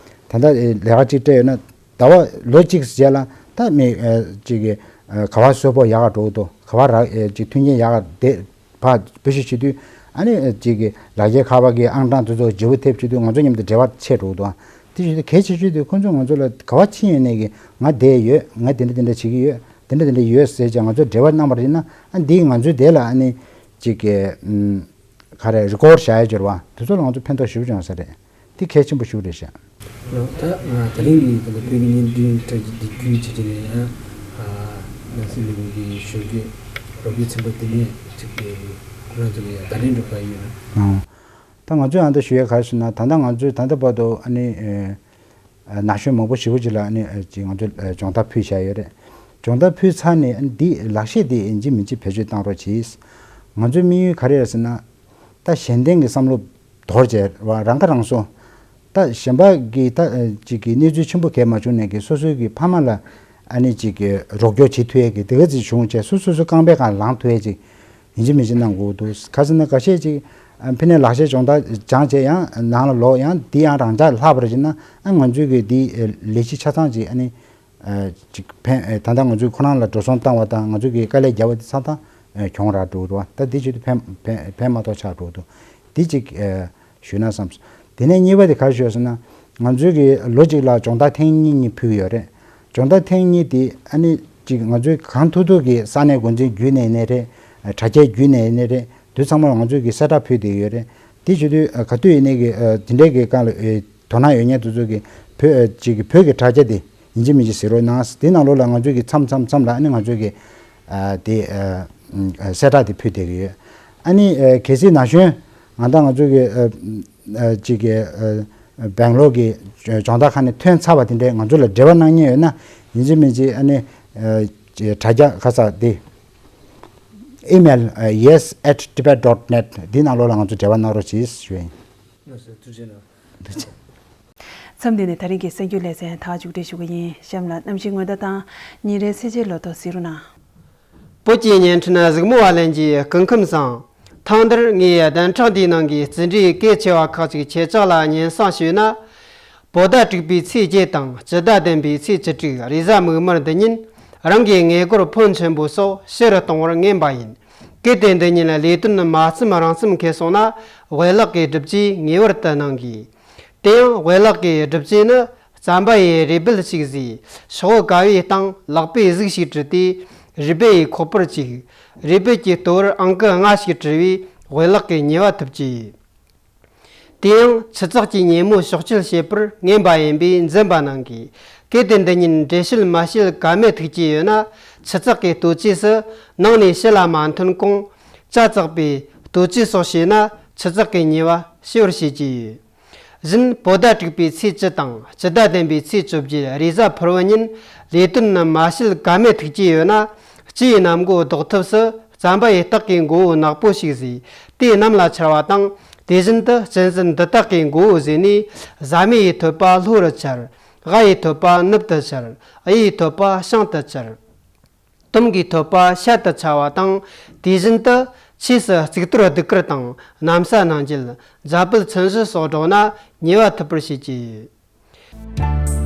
བྱས། ད་ལྟ་ལས་ཀ་གཅིག་སྤྲད་ཡོད་ན་ཟླ་བ་ལོ་གཅིག་རྗེས་ལ་ད་མི་ཅིག་གི་ག་བ་གསོལ་ཕོགས་ཡག་ག་འགྲོ་གི་འདུག། ག་བ་རག་ཅིག་མཐུན་རྐྱེན་ཡག་ག་བསྡད། ཕར་བེད་སྤྱོད་བྱེད་དུས་ཨ་ནི་ཅིག་གི་ལག་ཁྱེར་ཁ་པར་གྱི་ཨང་གྲངས་དེ་ཚོ་བརྗེ་པོ་ཐེབས་བྱེད་དུས་ང་ཚོ་མཉམ་དུ་འབྲེལ་བ་ཆད་འགྲོ་གི་འདུག། དེ་བཞིན་དུ་གལ་ཆེ་ཤོས་དེ་ཁོང་ཚོས་ང་ཚོ་ལ་ག་བ་ཕྱིན་ཡོད་ནས་ཀྱི་ང་བསྡད་ཡོད། ང་དེ་འདྲ་དེ་འདྲ་བྱེད་ཀྱི་ཡོད། དེ་འདྲ་དེ་འདྲ་ཡོད་ཟེར་ཀྱང་ང་ཚོས་འབྲེལ་བ་གནང་བ་རེད་ན་ཨ་འདིས་ང་ཚོའི་དེ་ལ་ཨ་ནི་ཅིག་གི་ཨམ་ག་རེ་རི་ཀོར་བྱ་ཡ་སྦྱོར་བ་དེ་ཚོ་ལ་ང་ཚོ་ཕན་ཐོགས་ཞེ་པོ་བྱུང་ས་རེད། དེ་གལ་ཆེན་པོ་ཞེ་པོ་རེད་ཤག། ལགས། ད་ང་དེ་རིང་གི་ད་ལྟ་བོད་ཀྱི་བརྙན་འཕྲིན་དྲ་རྒྱ་འདི་བརྒྱུད་བྱས་བྱས་ནས་ཡང་ནང་སྲིད་ལས་ཁུངས་ཀྱི་ཞོར་གྱི་རོགས་པའི་ཚན་པ་དེ་ནས་ཅིག་གི་ཁོ་རང་ཚོ་ལ་ཡང་བརྡ་ལན་འདྲ་པོ་ཡོད་ན། ཨང་། ད་ང་ཚོས་ཨ་འདྲ་ཞུ་ཡས་ག་རེ་ཟེར་ན་ད་ལྟ་ང་ཚོས་ད་ལྟ་བར་དུ་ཨ་ནི་ན་གཞོན་མང་པོ་ཞེ་པོ་ཅིག་ལ་ཨ་ནི་ཅིག་ང་ཚོས་སྦྱོང་བརྡར་ཕུལ་བཞག་ཡོད་རེད། སྦྱོང་བརྡར་ཕུལ་ཚར་ནས་ཨ་ནི་འདི་ལག་ཤེས་དེ་ཡིན་གཅིག་མིན་གཅིག་བེད་སྤྱོད་བཏང་རོགས་གྱིས། ང་ཚོའི་དམིགས་ཡུལ་ག་རེ་རེད་ཟེར་ན། ད་གཞན་བརྟེན་གྱི་བསམ་བློ་དོར་བྱས་རང་ཁ་རང་གསོ། ད་གཞན་པ་གི་ད་ཅིག་གི་གནས་ཚུལ་ཆེན་པོ་གས་མ་བྱུང་ནས་ཀྱི་སོ་སོའི་གི་ཕ་མ་ལ་ཨ་ནི་ཅིག་གི་རོགས་སྐྱོར་བྱེད་ཐུབ་ཡས་ཀྱི་དེ་ག་ཅིག་བྱུང་བྱས་སོ་སོ་སོ་རྐང་པའི་སྒང་ལངས་ཐུབ་ཡས་ཅིག་ཡིན་གཅིག་མིན་གཅིག་གནང་དགོས་འདུག། ག་ཟེར་ན་ཁ་ཤས་ཅིག་ཕ་ནས་ལག་ཤེས་སྦྱོང་བརྡར་སྦྱངས་བྱས་ཡང་ནང་ལ་ལོག་ཡང་འདི་ཡང་རང་འཇགས་ལྷག་པ་རེད་ཅེ་ན་ཨ་ང་ཚོའི་གི་འདི་ལས་གཞི་ཆ་ཚང་ཅིག་ཨ་ནི། ཅིག་ཕན་ད་ལྟ་ང་ཚོས་ཁོ་རང་ལ་འགྲོ་སོང་བཏང་བ་དང་ང་ཚོས་ཀྱི་དཀའ་ལས་བརྒྱབ་པ་དེ་ཚང་ཐང་གྱོང་རག་འགྲོ་འགྲོ་བ་ད་འདི་བྱེད་དུས་ཕན་ཕན་ཕན་མ་ཐོགས་ཆགས་འགྲོ་འདུག། འདི་ཅིག་ཞུས་ན་བསམ་སོང་། དེ་ནས་གཉིས་པ་དེ་ག་རེ་ཞུས་ཟེར་ན་ང་ཚོས་ཀྱི་ལོ་གཅིག་ལ་སྦྱོང་བརྡར་ཐེངས་གཉིས་གཉིས་ཕུལ་གྱི་ཡོད་རེད། སྦྱོང་བརྡར་ཐེངས་གཉིས་དེ་ཨ་ནི་ཅིག་ང་ཚོའི་གང་ཐུབ་ཐུབ་ཀྱི་ས་གནས་འགོ་འཛིན་བརྒྱུད་ནས་ཡིན་ནའི་རེད། དྲ་རྒྱ་བརྒྱུད་ནས་ཡིན་ནའི་རེད། དུས་ཚང་མར་ང་ཚོས་ཀྱི་གསལ་བསྒྲགས་ཕུལ་བསྡད་ཡོད་རེད། དེ་བྱེད་དུས་ག་དུས་ཡིན་ནའི་གི་དེ་འདྲའི་གི་སྒང་ལ། དོ་སྣང་ཡོད་མཁན་དེ་ཚོ་གིས་བོད་ཅིག་གི་བོད་ཀྱི་དྲ་རྒྱ་དེ་ཡིན་གཅིག་མིན་གཅིག་གཟིགས་རོགས་གནང་། དེ་ནང་ལོགས་ལ་ང་ཚོ་གི་མཚམས་མཚམས་ལ་ཨ་ནི་ང་ཚོ་གི་ཨ་དེ་ཨ་གསལ་བསྒྲགས་དེ་ཕུལ་བསྡད་ཀྱི་ཡོད། ཨ་ནི་ཨ་གལ་སྲིད་ན་གཞོན་ང་དང་ང་ཚོ་གི་ཨ་ཨ་ཅིག་གི་ཨ་སྦེང་ལོར་གྱི་སྦྱོང་བརྡར་ཁང་ནས་ཐོན་ཚར་བ་དེ་འདྲས་ང་ཚོ་ལ་འབྲེལ་བ་གནང་མཁན་ཡོད་ན་ཡིན་གཅིག་མིན་གཅིག་ཨ་ནི་ཨ་དྲ་རྒྱ་ཁ་ས་དེ། ཨི་མེལ་yes at tibet dot net འདི་ནང་ལོགས་ལ་ང་ཚོ་འབྲེལ་བ་གནང་རོགས་གྱིས་ཞུ་ཡིན། ལགས་སོ། ཐུགས་རྗེ་གནང་། ཐུགས་རྗེ། མཚམས་འདི་ནས་ད་རིང་གི་གསར་འགྱུར་ལེ་ཚན་ད་མཇུག་སྒྲིལ་ཞུ་གི་ཡིན། གཤམ་ལ་གནམ་གཤིས་སྔོན་བརྡ་དང་ཉིན་རེའི་ཚེས་ཆའི་ལོ་ཐོ་གཟིགས་རོགས་གནང་། བོད་ཀྱི་བརྙན་འཕྲིན་གཟིགས་མོ་བ་ལྷན་རྒྱས་སྐུ་ཁམས་བཟང་། ཐེངས་འདིར་ངས་བདུན་ཕྲག་འདིའི་ནང་གི་རྩིས་འབྲས་གལ་ཆེ་བ་ཁག་ཅིག་ཁྱེད་ཅག་ལ་སྙན་སེང་ཞུས་ན། བོད་ཟླ་དྲུག་པའི་ཚེས་བརྒྱད་དང་སྤྱི་ཟླ་བདུན་པའི་ཚེས་བཅུ་དྲུག་རེས་གཟའ་མིག་དམར་འདི་ཉིན་རང་གི་ངེས་སྐོར་ཕོན་ཆེན་པོ་སོགས་ཕྱིར་གཏོང་བར་ངེས་པ་ཡིན། གལ་ཏེ་འདི་ཉིན་ལས་དོན་མ་བརྩམས་རང་བརྩམས་འཁེལ་སོང་ན་དབུ་ལག་གི་སྒྲུབ་བྱེད་ངེས་པར་དུ་གནང་དགོས། དེ་ཡང་དབུ་ལག་གི་སྒྲུབ་བྱེད་ནི་རྩམ་པ་ཡི་རུས་སྦལ་ཞིག་བཟོས། ཤོག་བུ་ཀ་བའི་སྟེང་ལག་པའི་གཟུགས་ཤིག་བྲིས་ཏེ་རུས་སྦལ་ཡི་ཁོག་པར་བཅུག་རུས་སྦལ་གྱི་ལྟོ་བར་ཨང་ཀི་ལྔ་ཞིག་བྲིས་པས་དབུ་ལག་གི་ཉེས་པ་ཐུབ་ཀྱི་ཡོད། དེ་ཡང་ཆུ་ཚགས་ཀྱི་ཉིན་མོ་གཤོག་སྐྱིལ་བྱེད་པར་ངེས་པ་ཡིན་པས་འཛེམ་པ་གནང་དགོས། གལ་ཏེ་འདི་ཉིན་འགྲེལ་བཤད་མ་བྱེད་ཀ་མེད་ཐུག་གི་ཡོད་ན་ཆུ་ཚགས་ཀྱི་ལྟོ་ཆས་སུ་ནང་ནས་ཕྱི་ལ་མ་ཐོན་གོང་ཇ་བཙགས་པའི་ལྟོ་ཆས་སོགས་བྱས་ན་ཆུ་ཚགས་ཀྱི་ཉེས་པ་ཞི་བར་བྱེད་ཀྱི་ཡོད། བཞིན་བོད་ཟླ་དྲུག་པའི་ཚེས་བཅུ་དང་སྤྱི་ཟླ་བདུན་པའི་ཚེས་བཅོ་བརྒྱད་རེས་གཟའ་ཕུར་བུ་ཉིན་ལས་དོན་མ་བྱེད་ཀ་མེད་ཐུག་གི་ཡོད་ན་སྤྱི་ཡི་གནམ་སྒོ་ལྡོག་ཐབས་སུ་རྩམ་པ་ཡི་སྟག་གི་མགོ་བོ་ནག་པོ་ཞིག་བཟོས་དེ་གནམ་ལ་འཕྱར་བ་དང་དེ་བཞིན་དུ་གཅན་གཟན་འདི་དག་གི་མགོ་བོ་བཟོས་ནས་བཟའ་མི་ཡི་ཐོད་པ་ལྷོ་རུ་འཕྱར། ཝ་ཡི་ཐོད་པ་ནུབ་ཏུ་འཕྱར། འུ་ཡི་ཐོད་པ་བྱང་དུ་འཕྱར། དོམ་གྱི་ཐོད་པ་ཤར་དུ་འཕྱར་བ་དང་དེ་བཞིན་དུ་ཕྱིས་སུ་གཙུག་ཏོར་གདུགས་དཀར་དང་གནམ་ས་སྣང་བརྒྱད་འཛམ་བུ་ཚུན་བཞི་སོགས་བསྒྲགས་ན་ཉེས་པ་ཐུབ་པར་བྱེད་ཀྱི་ཡོད།